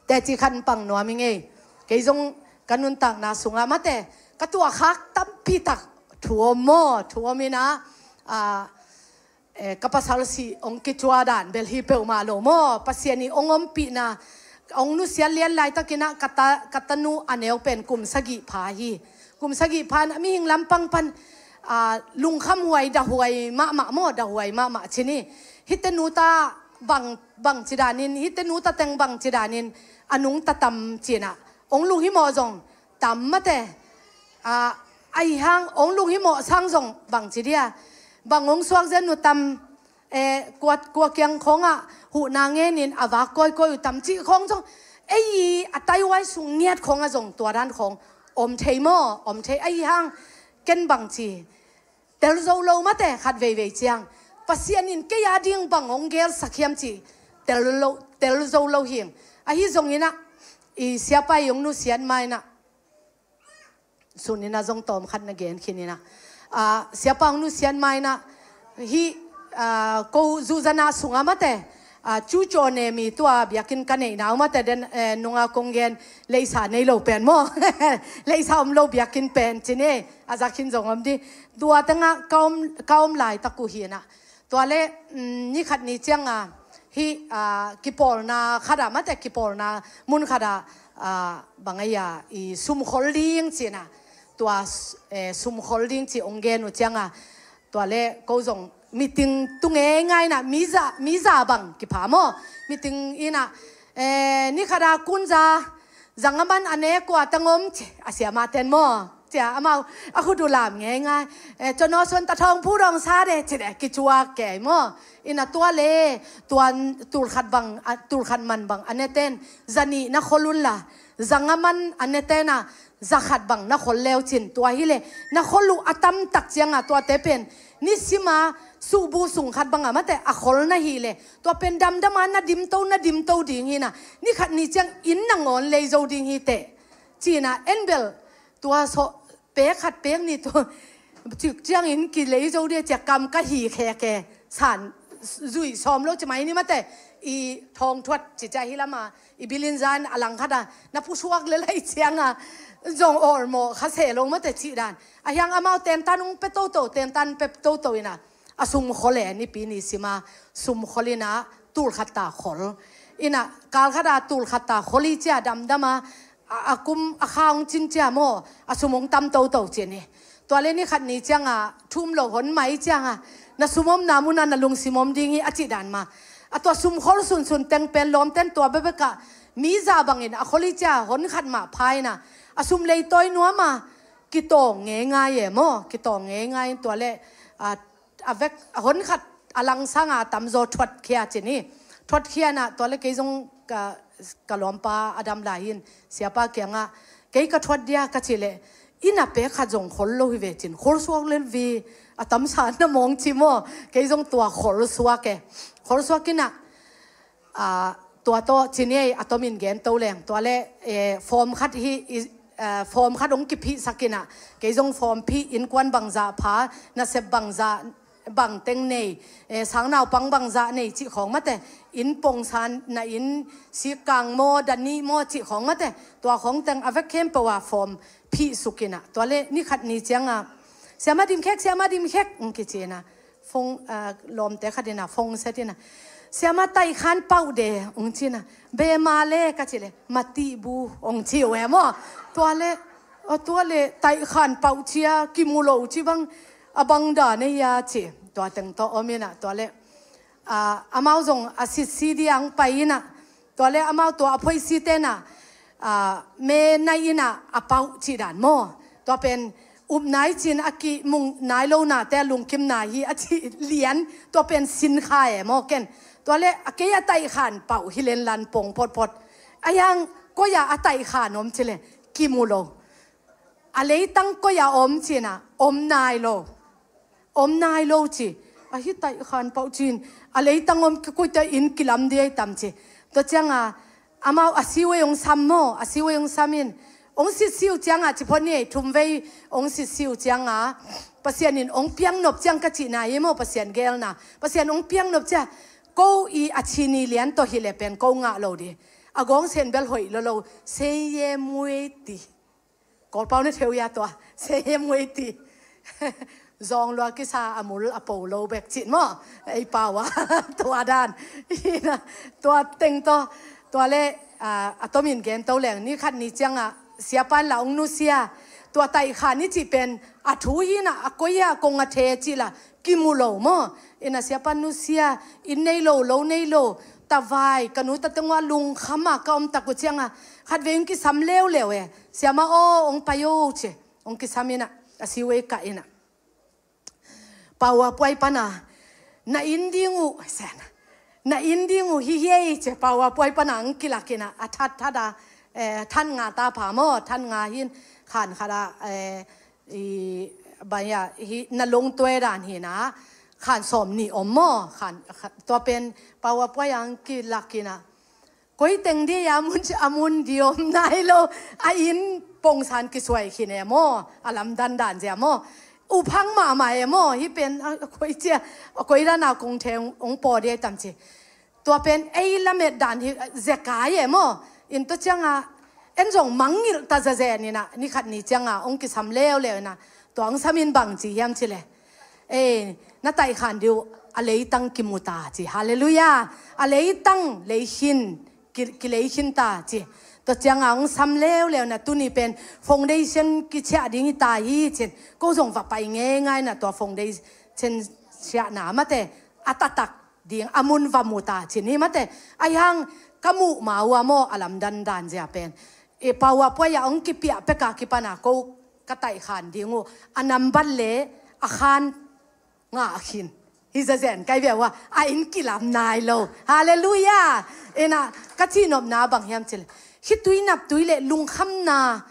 Teci khat pang nuam ing ei. Kei zong ka nuntakna sungah mate, ka tuahkhak tampi tak thu om maw, thu om in ah, ah, eh, ka pasal si hong kicua dan bel hi peuhmah lo maw. Pasian i hong ompihna, hong nusiat lian laitakin ah ka ta, ka tanu a neu pen kum sagih pha hi. Kum sagih pha in ah mihing lampang pan, ah, lungkhamhuai, dahhuai mahmah maw, dahhuai mahmah ci ni. Hihte nu ta bang, bangci danin, hihte nu ta teng bangci danin a nungta tam ci-in ah, hong lunghimawh zong tam mate. Ah, ahi hang hong lunghimawh sang zong bangci dia, bang hong suak zen uh tam, eh, kua, kua kiang khawngah huhna ngenin a vak kawikawi uh tam cih khawng zong, ei a taihuai sung ngiat khawngah zong tua dan khawng om thei maw, om thei. Ahi hang ken bangci, tel zo lo mate, khat veivei ciang Pasian in kei a ding bang hong gelsak hiam cih tel lo, tel zo lo hing. Ahi zongin ah, i siapa i hong nusiat ma-in ah, sun in ah zong tawm khat na gen khin in ah, ah, siapa hong nusiat ma-in ah, hih, ah, ko zuzana sungah mate, ah, cucaw ne mi tua biakinn ka neihna uh mate den, eh, nunga kong gen, leisa nei lo pen maw. Leisa om lo biakinn pen ci ni, a za khin zong om di. Tua tengah ka om, ka om laitak uh hi in ah, tua le, mm, ni khat ni ciang a, hih, ah, kipawlna khat ah mate, kipawlna mun khat ah, ah, bang a, i sumkhol ding ci-in ah, tua, eh, sumkhol ding ci hong gen uh ciang a, tua le ko zong meeting tu ngeingai in ah, mi za, mi za bang kipha maw. Meeting in ah, eh, ni khat ah kun za, zanga man a ne kua tang om ci, a siamah ten maw, ci-a amau a khut uh lam ngeingai. Eh, cawnaw suan ta thawng phu dawng sa de ci de, kicuak kei maw. In ah tua le, tua tul khat bang, ah, tul khat man bang a ne ten, za nih na khol un la, zanga man a ne ten ah, za khat bang na khol leu cin, tua hi le, na khol uh a tamtak ciang a, tuate pen nisim a suhbu sung khat bang a mate a khol na hi le, tua pen damdam a na dimto, na dimto ding hi in ah, ni khat ni ciang inn nangawn lei zo ding hi teh, ci-in ah, en bel tua sawh pek khat pek nih tua cik ciangin kilei zo ding ci-a kam ka hi khekhe, san zuih sawm lo ci mai ni mate, i thawngthuat ci ciah hi lam a, i bilin zan a lang khat ah na pusuak le lai ciang a, zong awlmawh kha se lo mate cih dan. Ahi hang amau tentan hong pia toto, tentan pia toto in ah, a sumkhol e, nipi nisim a sumkhol in ah, tul khat ta khol. In ah kal khat ah tul khat ta khol hi ci-a damdam a, a, a kum a kha hong cin ci-a maw, a sum hong tam toto ci ni. Tua le ni khat ni ciang a, thu um lo hon mai ciang a, na sum omna mun ah na lungsim om ding hi a cih dan mah. A tua sumkhol sunsun teng pen lawmten tua bekbek ah, mi za bangin a khol hi ci-a hon khat mah pha in ah, a sum leitawi nuam a, kitawng ngeingai e maw, kitawng ngeingai in tua le, a, a vek, a hon khat a lang sang a tamzaw thuatkhia ci ni. Thuatkhia in ah tua le kei zong ka, ka lawmpa a dam lai in siapa kiangah, Kei ka thuat dia ka cih leh, inn a pek khat zong khol lo hi ve cin, khol suak lel vi, a tamsa na mawng ci maw. Kei zong tua khol suak e. Khol suak inn ah, ah, tua tawh ci ni ei, a tomin gen to leng. Tua le, eh, form khat hi, i, ah, form khat hong kiphihsak inn ah, kei zong form phih, innkuan bangzah pha, nasep bangzah, bang teng nei, eh, sang naupang bangzah nei cih khawng mate, inn pongsan na inn sikkang maw, dani maw cih khawng mate, tua khawng teng a vek khempeuh a form phihsuk inn ah. Tua le ni khat ni ciang a, "Siama dim khek, siama dim khek," hong kici inn ah. Phone, ah, lawmte khat inn ah phone set inn ah, "Siama taihkhan pauh de," hong ci inn ah. "Bema le?" ka cih le, "Matihbu," hong ci uh e maw. Tua le, a, tua le taihkhan pauh cia kimu lo ci bang, a bang dan ei a ci. Tua teng tawh om inn ah, tua le, ah, amau zong a sitsi dia hong pai inn ah, tua le amau tua a phoisi ten ah, ah, me nai inn ah a pauh cih dan maw. Tua pen upna i cin a kimung nai lo nate a lungkim nai hi a cih lian, tua pen sin kha e maw ken. Tua le a kei a taihkhan pauh hi len lan pong photphot. A yang koi a a taihkhan om ci le kimu lo. A leitang koi a om cin ah om nai lo. Om nai lo ci. A hi taihkhan pauh cin, a leitang om ki koite inn kilam dia i tam ci. Tua ciang a, amau a siwei hong sam maw, a siwei hong sam in. Hong sitsi uh ciang a, ci phot ni ei, thumvei hong sitsi uh ciang a, Pasian in hong piang nop ciang ka cihna hi maw, Pasian gelna. Pasian hong piang nop ciang, ko i a ci ni lian tawh hi le pen ko ngah lo di. A gawng sen bel hoih lo lo, seiye muei ti. Kawlpau na theu ia tua, seiye muei ti. Zong lua kisa a mul a po lo bek cin maw. Ei pau a, tua dan. Hi na, tua teng tawh, tua le, ah, a tomin gen to leng, ni khat ni ciang a, siapa in la hong nusia. Tua taihkhan i cih pen, a thu hi na, a koi a kong a the cih la, kimu lo maw. Inn ah siapa nusia, inn nei lo, lo nei lo, tavai, ka nu ta teng ua lungkham a ka om tak uh ciang a, khatvei hong kisam leuleu e. Siama aw, hong pai o ci. Hong kisam inn ah, a siwei kah inn ah. Pau a puai pan a, na inn ding uh, sen. Na inn ding uh hi hi ei ci, pau a puai pan a hong kilak inn ah, a that that a, eh, that nga ta pha maw, that nga hin, khan khat a, eh, i, bai a, hi, na lungtuai dan hi na, khan sawm nih om maw, khan, khan, tua pen, pau a puai a hong kilak inn ah. Koi teng di a mun, a mun di om nai lo, a inn pongsan kisuai khin e maw, a lamdan dan zia maw. Uphang mahmah e maw, hi pen, a, a koi cia, a koi dan a kong theng, hong paw di tam ci. Tua pen ei lamet dan hi, zekai e maw. In tua ciang a, en zong mangngilh ta zazen inn ah, ni khat ni ciang a, hong kisam leuleu inn ah, tua hong sam in bang ci hiam ci le. Eh, na taihkhan di uh, a leitang kimu ta ci. Halleluiah. A leitang, leikhin, ki, kileikhin ta ci. Tua ciang a hong sam leuleu inn ah, tuni pen foundation kiciah ding hi ta hi cin. Ko zong va pai ngeingai inn ah tua foundation ciahna mate. A taktak ding a mun va mu ta cin hi mate. Ahi hang ka muh ma uh a maw a lamdan dan zia pen. E pau a puai a hong kipiah pek a kipan a ko ka taihkhan ding uh. A nambat le a khan ngah khin. Hi zazen kai ve ua. A inn kilam nai lo. Halleluiah. Inn ah ka cihnopna bang hiam ci le. Khitui naptui le lungkhamna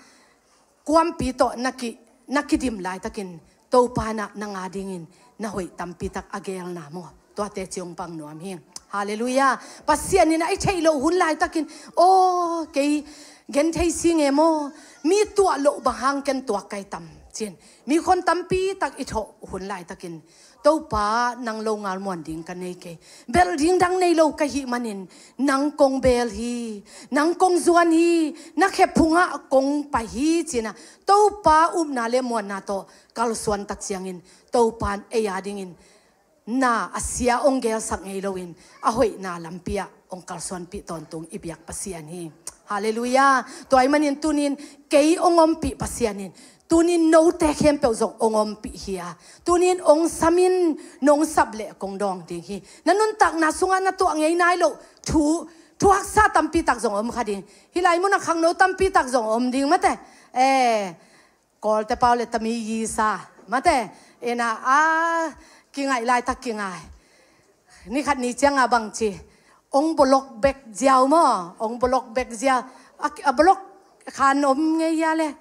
kuampi tawh na ki, na kidim laitakin Topa in ah nang a dingin na hoih tampi tak a gelna maw. Tuate ci hong pang nuam hi. Halleluiah. Pasian in ah i theih loh hun laitakin, aw, kei genthei si nge maw, mi tuah loh bang hang ken tuak kai tam cin. Mi khon tampi tak i thawh hun laitakin, Topa, nang lo ngal muan ding ka nei kei. Belh ding dang nei lo ka hih manin, nang kong bel hi, nang kong zuan hi, na khe phungah kong pai hi, cin ah Topa upna le muanna tawh kalsuan tak ciangin, Topa in ei a dingin na a sia hong gelsak ngei loin, a hoihna lampi ah hong kalsuanpih tawntung i biak Pasian hi. Halleluiah. Tua ahih manin tunin kei hong ompih Pasian in tunin note khempeuh zong hong ompih hi a, tunin hong sam in, nong sap leh kong dawng ding hi. Na nuntakna sungah na tuah ngei nai loh thu, thuaksa tampi tak zong om kha ding. Hih lai munah khangno tampi tak zong om ding mate. Eh, Kawlte pau le tami yisa mate. Inn ah a kingaih laitak kingai. Ni khat ni ciang a bang ci, hong bolok bek ziau maw, hong bolok bek ziau. A, a bolok khan om ngei a le.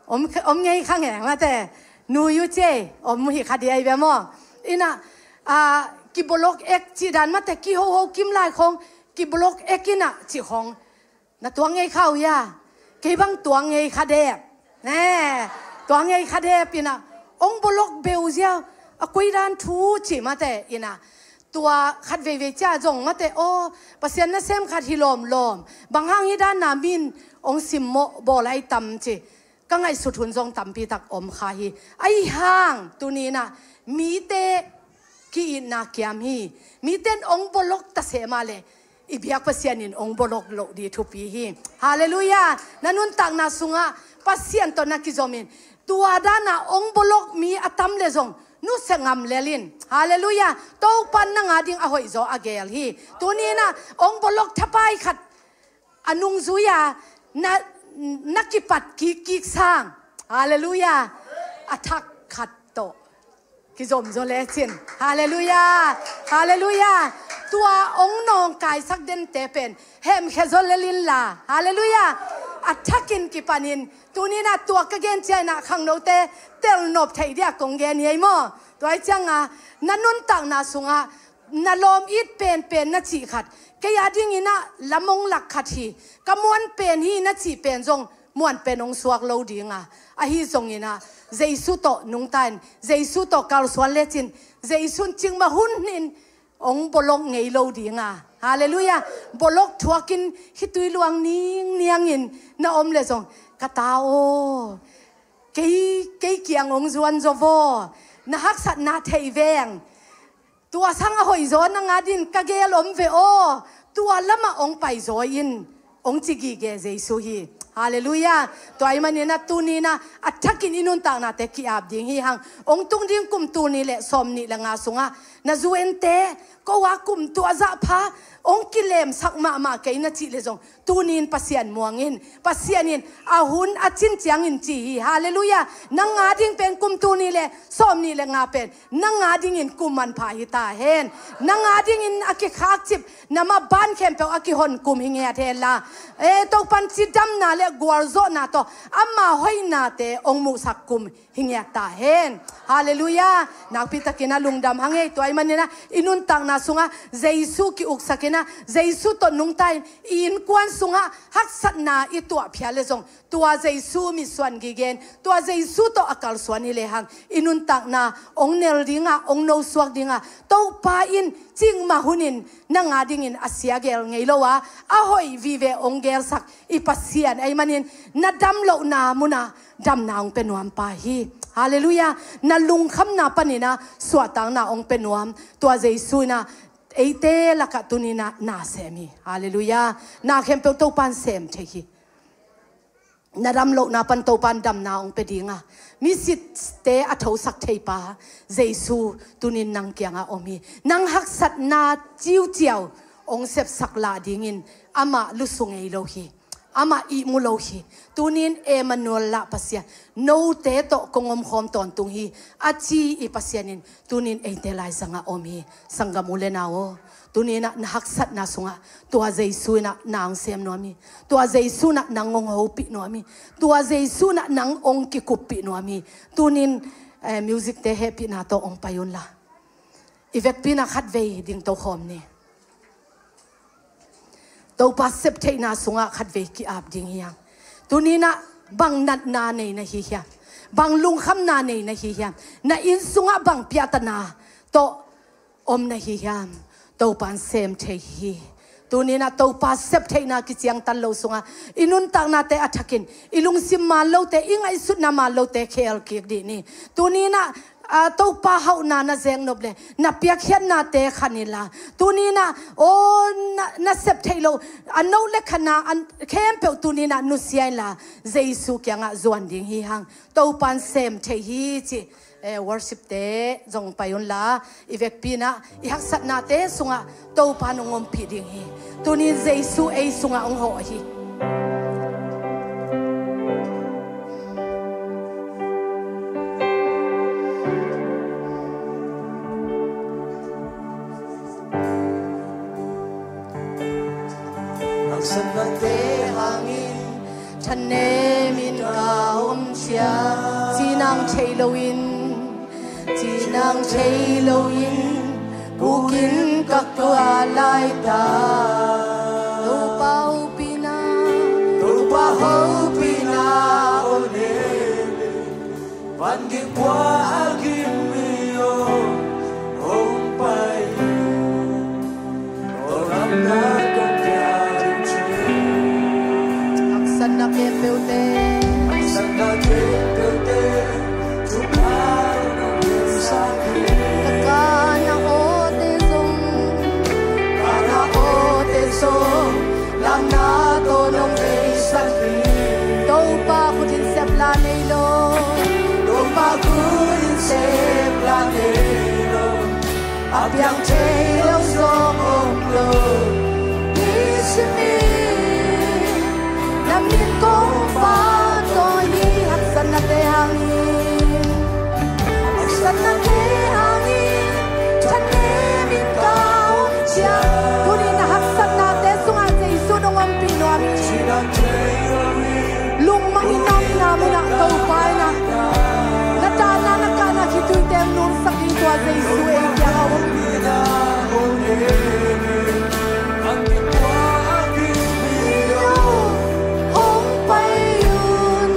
Om, om ngei kha nge mate. Nu yu che om hi kha dia i bia maw. Ina, a, kibolok ek ci dan mate, kihoho kim lai khong kibolok ek ina ci khong. Na tuang ngei kha uh ia. Kei bang tuang ngei kha dep. Ne, tuang ngei kha dep ina. Ong bolok beu ziau. A kui dan thu ci mate ina. Tua khat veivei cia zong mate aw, Pasian nasem khat hi lawmlawm. Bang hang hi dan na min ong simmawh bawl ai tam ci. Ka ngaihsut hun zong tampi tak om kha hi. Ai hang tuni ina mite ki-itna kiam hi. Miten ong bolok ta seh mah le i biak Pasian in ong bolok loh di thupi hi. Halleluiah. Na nuntakna sungah Pasian tawh na kizomin tua dana ong bolok mi a tam le zong nusia ngam lelin. Halleluiah. Topan nang a ding a hoih zaw a gel hi. Tuni ina ong bolok thapai khat a nungzuia na, na kipat kikkik sang. Halleluiah. A thak khat tawh kizom zaw lecin. Halleluiah. Halleluiah. Tua ong nawngkaisak dente pen hemkhia zaw lelin la. Halleluiah. A thakin kipanin tuni ina tua ka gen ciaina khangnote telnop theih dia kong gen hi ei maw. Tua i cianga na nuntakna sungah na lawm it penpen na cih khat, kei a ding ina lamong lak khat hi. Ka muan pen hi na cih pen zong muan pen ong suak lo dinga, ahi zong ina Jesu tawh nungta in, Jesu tawh kalsuan lecin, Jesu in cikmah hun in ong bolok ngei lo dinga. Halleluiah. Bolok thuakin khitui luang ningniangin na om le zong, ka ta aw, kei, kei kiang ong zuan zaw vaw. Na haksatna thei veng. Tua sang a hoih zaw nang a din ka gel om ve aw. Tua lamah ong pai zaw in ong ci gige Jesu hi. Halleluiah. Tua i manina tuni ina a thakin i nuntaknate ki-ap ding hi hang. Ong tung ding kum tul nih le sawm nih le nga sungah na zuente ko a kum tua zah pha ong kilemsak mahmah kei na cih le zong tunin Pasian muangin, Pasian in a hun a cin ciangin ci hi. Halleluiah. Nang a ding pen kum tul nih le sawm nih le nga pen nang a dingin kum manpha hi ta hen. Nang a dingin a kikhakcip, na maban khempeuh a kihon kum hi ngiat hen la. E, Topan cidamna le gualzawhna tawh ama hoihnate ong muhsak kum hi ngiat ta hen. Halleluiah. Nakpi takin a lungdam hang ei. Tua i manina i nuntakna sungah Jesu ki-uksak ina, Jesu tawh nungta in, i innkuan sungah haksatna i tuah phial le zong tua Jesu mitsuan gige in, tua Jesu tawh a kalsuan hi lehang i nuntakna ong nel dinga, ong nosuak dinga, Topa in cikmah hunin nang a dingin a sia gel ngei lo a, a hoih vive ong gelsak i Pasian ei manin na dam lohna muna damna ong pe nuam pa hi. Halleluiah. Na lungkhamna panina suahtakna ong pe nuam tua Jesu ina eite lakah tuni ina na sem hi. Halleluiah. Na khempeuh Topan sem thei hi. Na dam lohna pan Topan damna ong pe dinga, misitte a thosak thei pa Jesu tunin nang kianga om hi. Nang haksatna ciuciau ong sepsak lah dingin amah lusu ngei lo hi. Amah ihmu lo hi. Tunin Emmanuel lah Pasian, note tawh kong omkhawm tawntung hi, a ci i Pasian in tunin eite laizangah om hi. Sanggam u le nau aw, tuninah na haksatna sungah tua Jesu inah nang sem nuam hi. Tua Jesu inah nang hong hopih nuam hi. Tua Jesu inah nang hong kikuppih nuam hi. Tunin, eh, music-te hehpihna tawh hong pai unla, i vekpi inah khatvei ding tokhawm ni. Topa septheihna sungah khatvei ki-ap ding hiam? Tuninah bang natna nei na hi hiam? Bang lungkhamna nei na hi hiam? Na inn sungah bang piahtana tawh om na hi hiam? Topan sem thei hi. Tuninah Topa septheihna kiciangtan lo sungah i nuntaknate a thakin i lungsim maan lote, i ngaihsutna maan lote khel kik dih ni. Tuninah, a, Topa hauhna na zeknop le na piakkhiatnate khan inla, tuninah, aw, na, na sep theih loh a noh le khatna khempeuh tuninah nusia inla, Jesu kiangah zuan ding hi hang. Topan sem thei hi cih, eh, worship-te zong pai unla, i vekpi inah i haksatnate sungah Topan hong ompih ding hi. Tunin Jesu ei sungah hong hawh hi. Haksatnate hangin Thanem in ka om ciang, cinang thei loin, cinang thei loin, bukin ka kua lai ta. Topa hopihna, Topa hopihna, o ne. Van gik pua a gim mi o, hong pai. Haksatna khempeuhte, haksatna khempeuhte, ka kana awte zong, kana awte zong, lamna tawh nong beisak hi. Topa khut in sepla nei lo, Topa khut in sepla nei lo. A piang thei lo zong om lo. Nisim in na min kong phat tawh hi. Haksatnate hangin, haksatnate hangin, thanem in ka om ciang, tuni na haksatnate sungah Jesu nong ompih nuam hi. Lungmang in na omna munah Topa in ah na dahna na kahna khituite nunsak ding tua Jesu ei kiangah om. Hong pai un.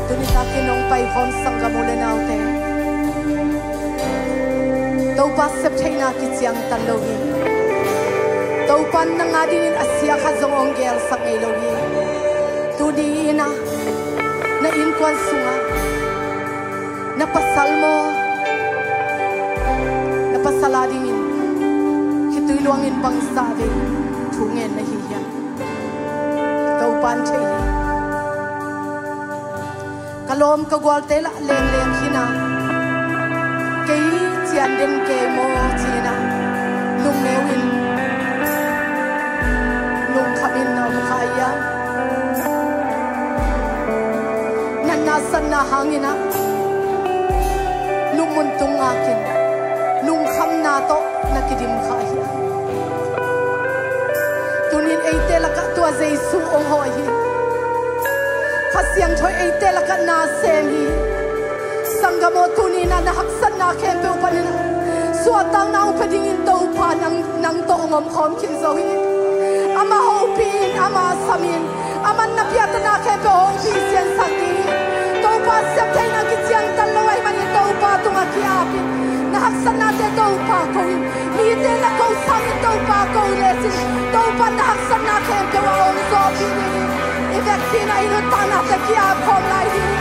Tuni takin hong pai khawm sanggam u le naute, Topa sep theihna kiciangtan lo hi. Topan nang a dingin a sia khat zong hong gelsak ngei lo hi. Tuni in ah na innkuan sungah na pasal maw, na pasal a dingin khitui luangin bangzah vei thu ngen na hi hiam? Topan thei hi. Ka lawm ka gualte lah lengleng khin a, kei cian den kei maw ci-in ah lungneu in lungkham in na om kha hiam? Natna satna hangin ah lungmuang tung ngakin lungkhamna tawh na kidim kha hiam? Tunin eite lakah tua Jesu hong hawh hi. Kha Siangtho in eite lakah na sem hi. Sanggam aw, tuni in ah na haksatna khempeuh panin ah suahtakna hong pia dingin Topa nang, nang tawh hong omkhawm khin zo hi. Amah hopih in, amah sam in, aman na piaktana khempeuh hong pisiansak ding hi. Topa sep theihna kiciangtan lo ahih manin Topa tungah ki-ap in. Na haksatnate Topa ko in, mite na ko sangin Topa ko leh cin, Topa na haksatna khempeuh a om zawhpih dingin i vekpi-in ah i nuntaknate ki-ap khawm lai ding.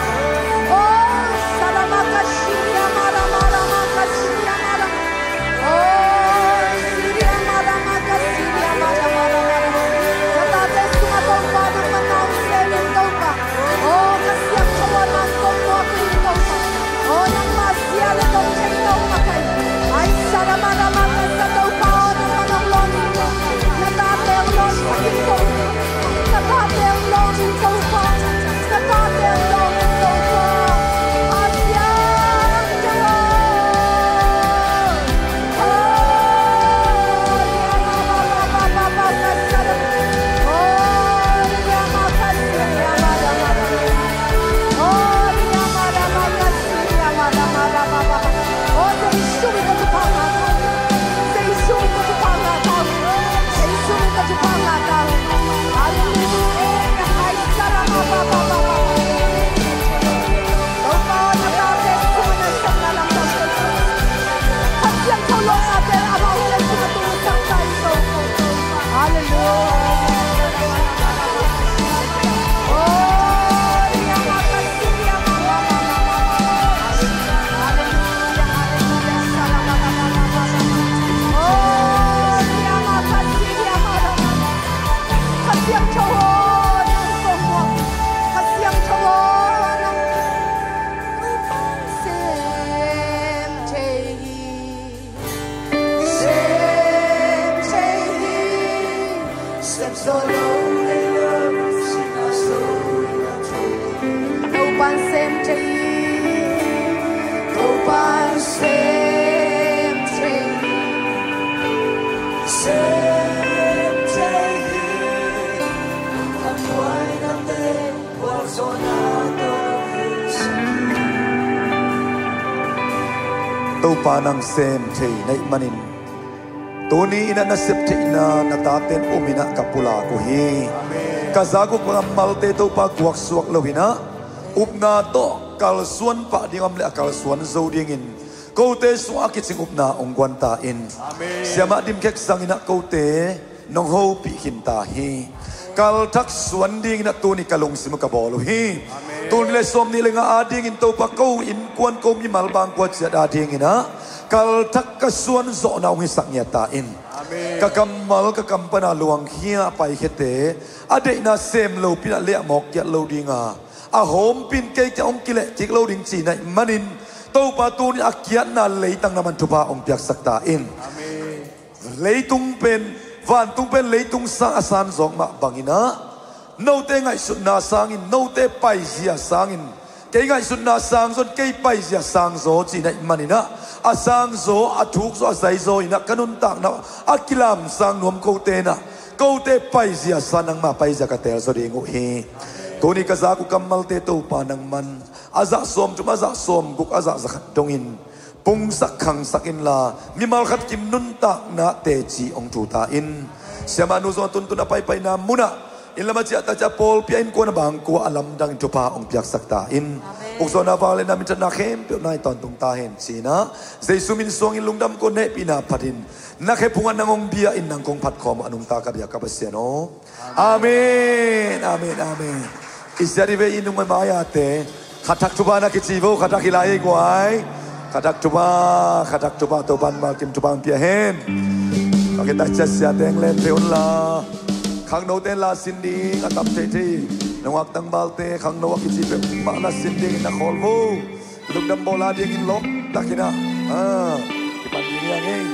Oh, Saramakasiria Maramarama Kasiria Mara. Oh, Siria Maramaka Siria Maramarama. Na tate sungah Topa nangmah na hong sem in Topa. Oh, Kha Siangtho aw, nang kong muak in Topa. Oh, nangmah sia le dong thei Topa ka hi. Ai, Saramarama Kasa Topa aw, nangmah nong lawng in. Na tate hong lawng in Topa. Na tate hong lawng in Topa. Na tate hong lawng in Topa. Kha Siangtho aw. Sem thei hi. Sem thei hi. Sem zo lo, nei lo, sihna zo, ina thu. Topa'n sem thei hi. Topa'n sem thei hi. Sem thei hi. Topa'n buaina te Topa nang sem thei na hih manin, tuni in ah na sep theihna na taten um in ah ka pulak uh hi. Ka zak uh ka kammalte Topa guaksuak lo in ah, upna tawh kalsuan pah ding om le a kalsuan zo dingin kote sungah a kicing upna hong guan ta in. Siamah Dim Khek Sang in ah kote nong hopih khin ta hi. Kalthak suan dingin ah tuni ka lungsim uh ka bawl uh hi. Tuni le sawm nih le nga adingin Topa ko innkuan ko mimal bangkua ciat adingin ah kalthak ka suan zawhna hong hisak ngiat ta in. Ka kammal ka kam pana luangkhia a paikhiate a deihna sem lopi-in ah leh a mawk kiat lo dinga, a hawmpi-in kei kiang hong kileh kik lo ding ci na hih manin, Topa tuni a kiatna leitang na man thupha hong piaksak ta in. Leitung pen, vantung pen leitung sang a sanzawk mah bangin ah, note ngaihsutna sangin, note paizia sangin, kei ngaihsutna sangzaw in kei paizia sangzaw ci na hih manin ah, a sangzaw, a thukzaw, a zaizaw in ah ka nuntakna a kilamsang nuam kote in ah, kote paizia sa nangma paizia ka teelzaw ding uh hi. Tuni ka zak uh kammalte Topa nang man, a zah sawmthum, a zah sawmguk, a zah zakhat dongin pungsak khangsak inla, mimal khat kim nuntakna teci hong tu ta in. Siamah nu zong a tuntun a paipaina munah, inn lam a ciah ta ciah pawlpi a innkuan a bangkua a lamdangin thupha hong piaksak ta in. Ukzawhna, vangliatna, minthanna khempeuh nai tawntung ta hen ci-in ah, Jesu min suangin lungdam ko, hehpihna phatin na khephungah nang hong bia in nang kong phatkhawm uh a nungta ka biak ka Pasian aw. Amen, amen, amen. I siat i vei i nung maimai ate, khathak thupha na kici vo, khathak hi lai ei guai. Khathak thupha, khathak thupha, Topa'n malkim thupha hong pia hen. Ka kitak ciat siate hong len phei unla, khangnote in la sin ding a tam theithei. Nungak tangvalte khangno a kici peuhmah na sin dingin na khawl vo. Lungdam bawl a dingin lawp takin ah, ah, kipan ding hi hang ei.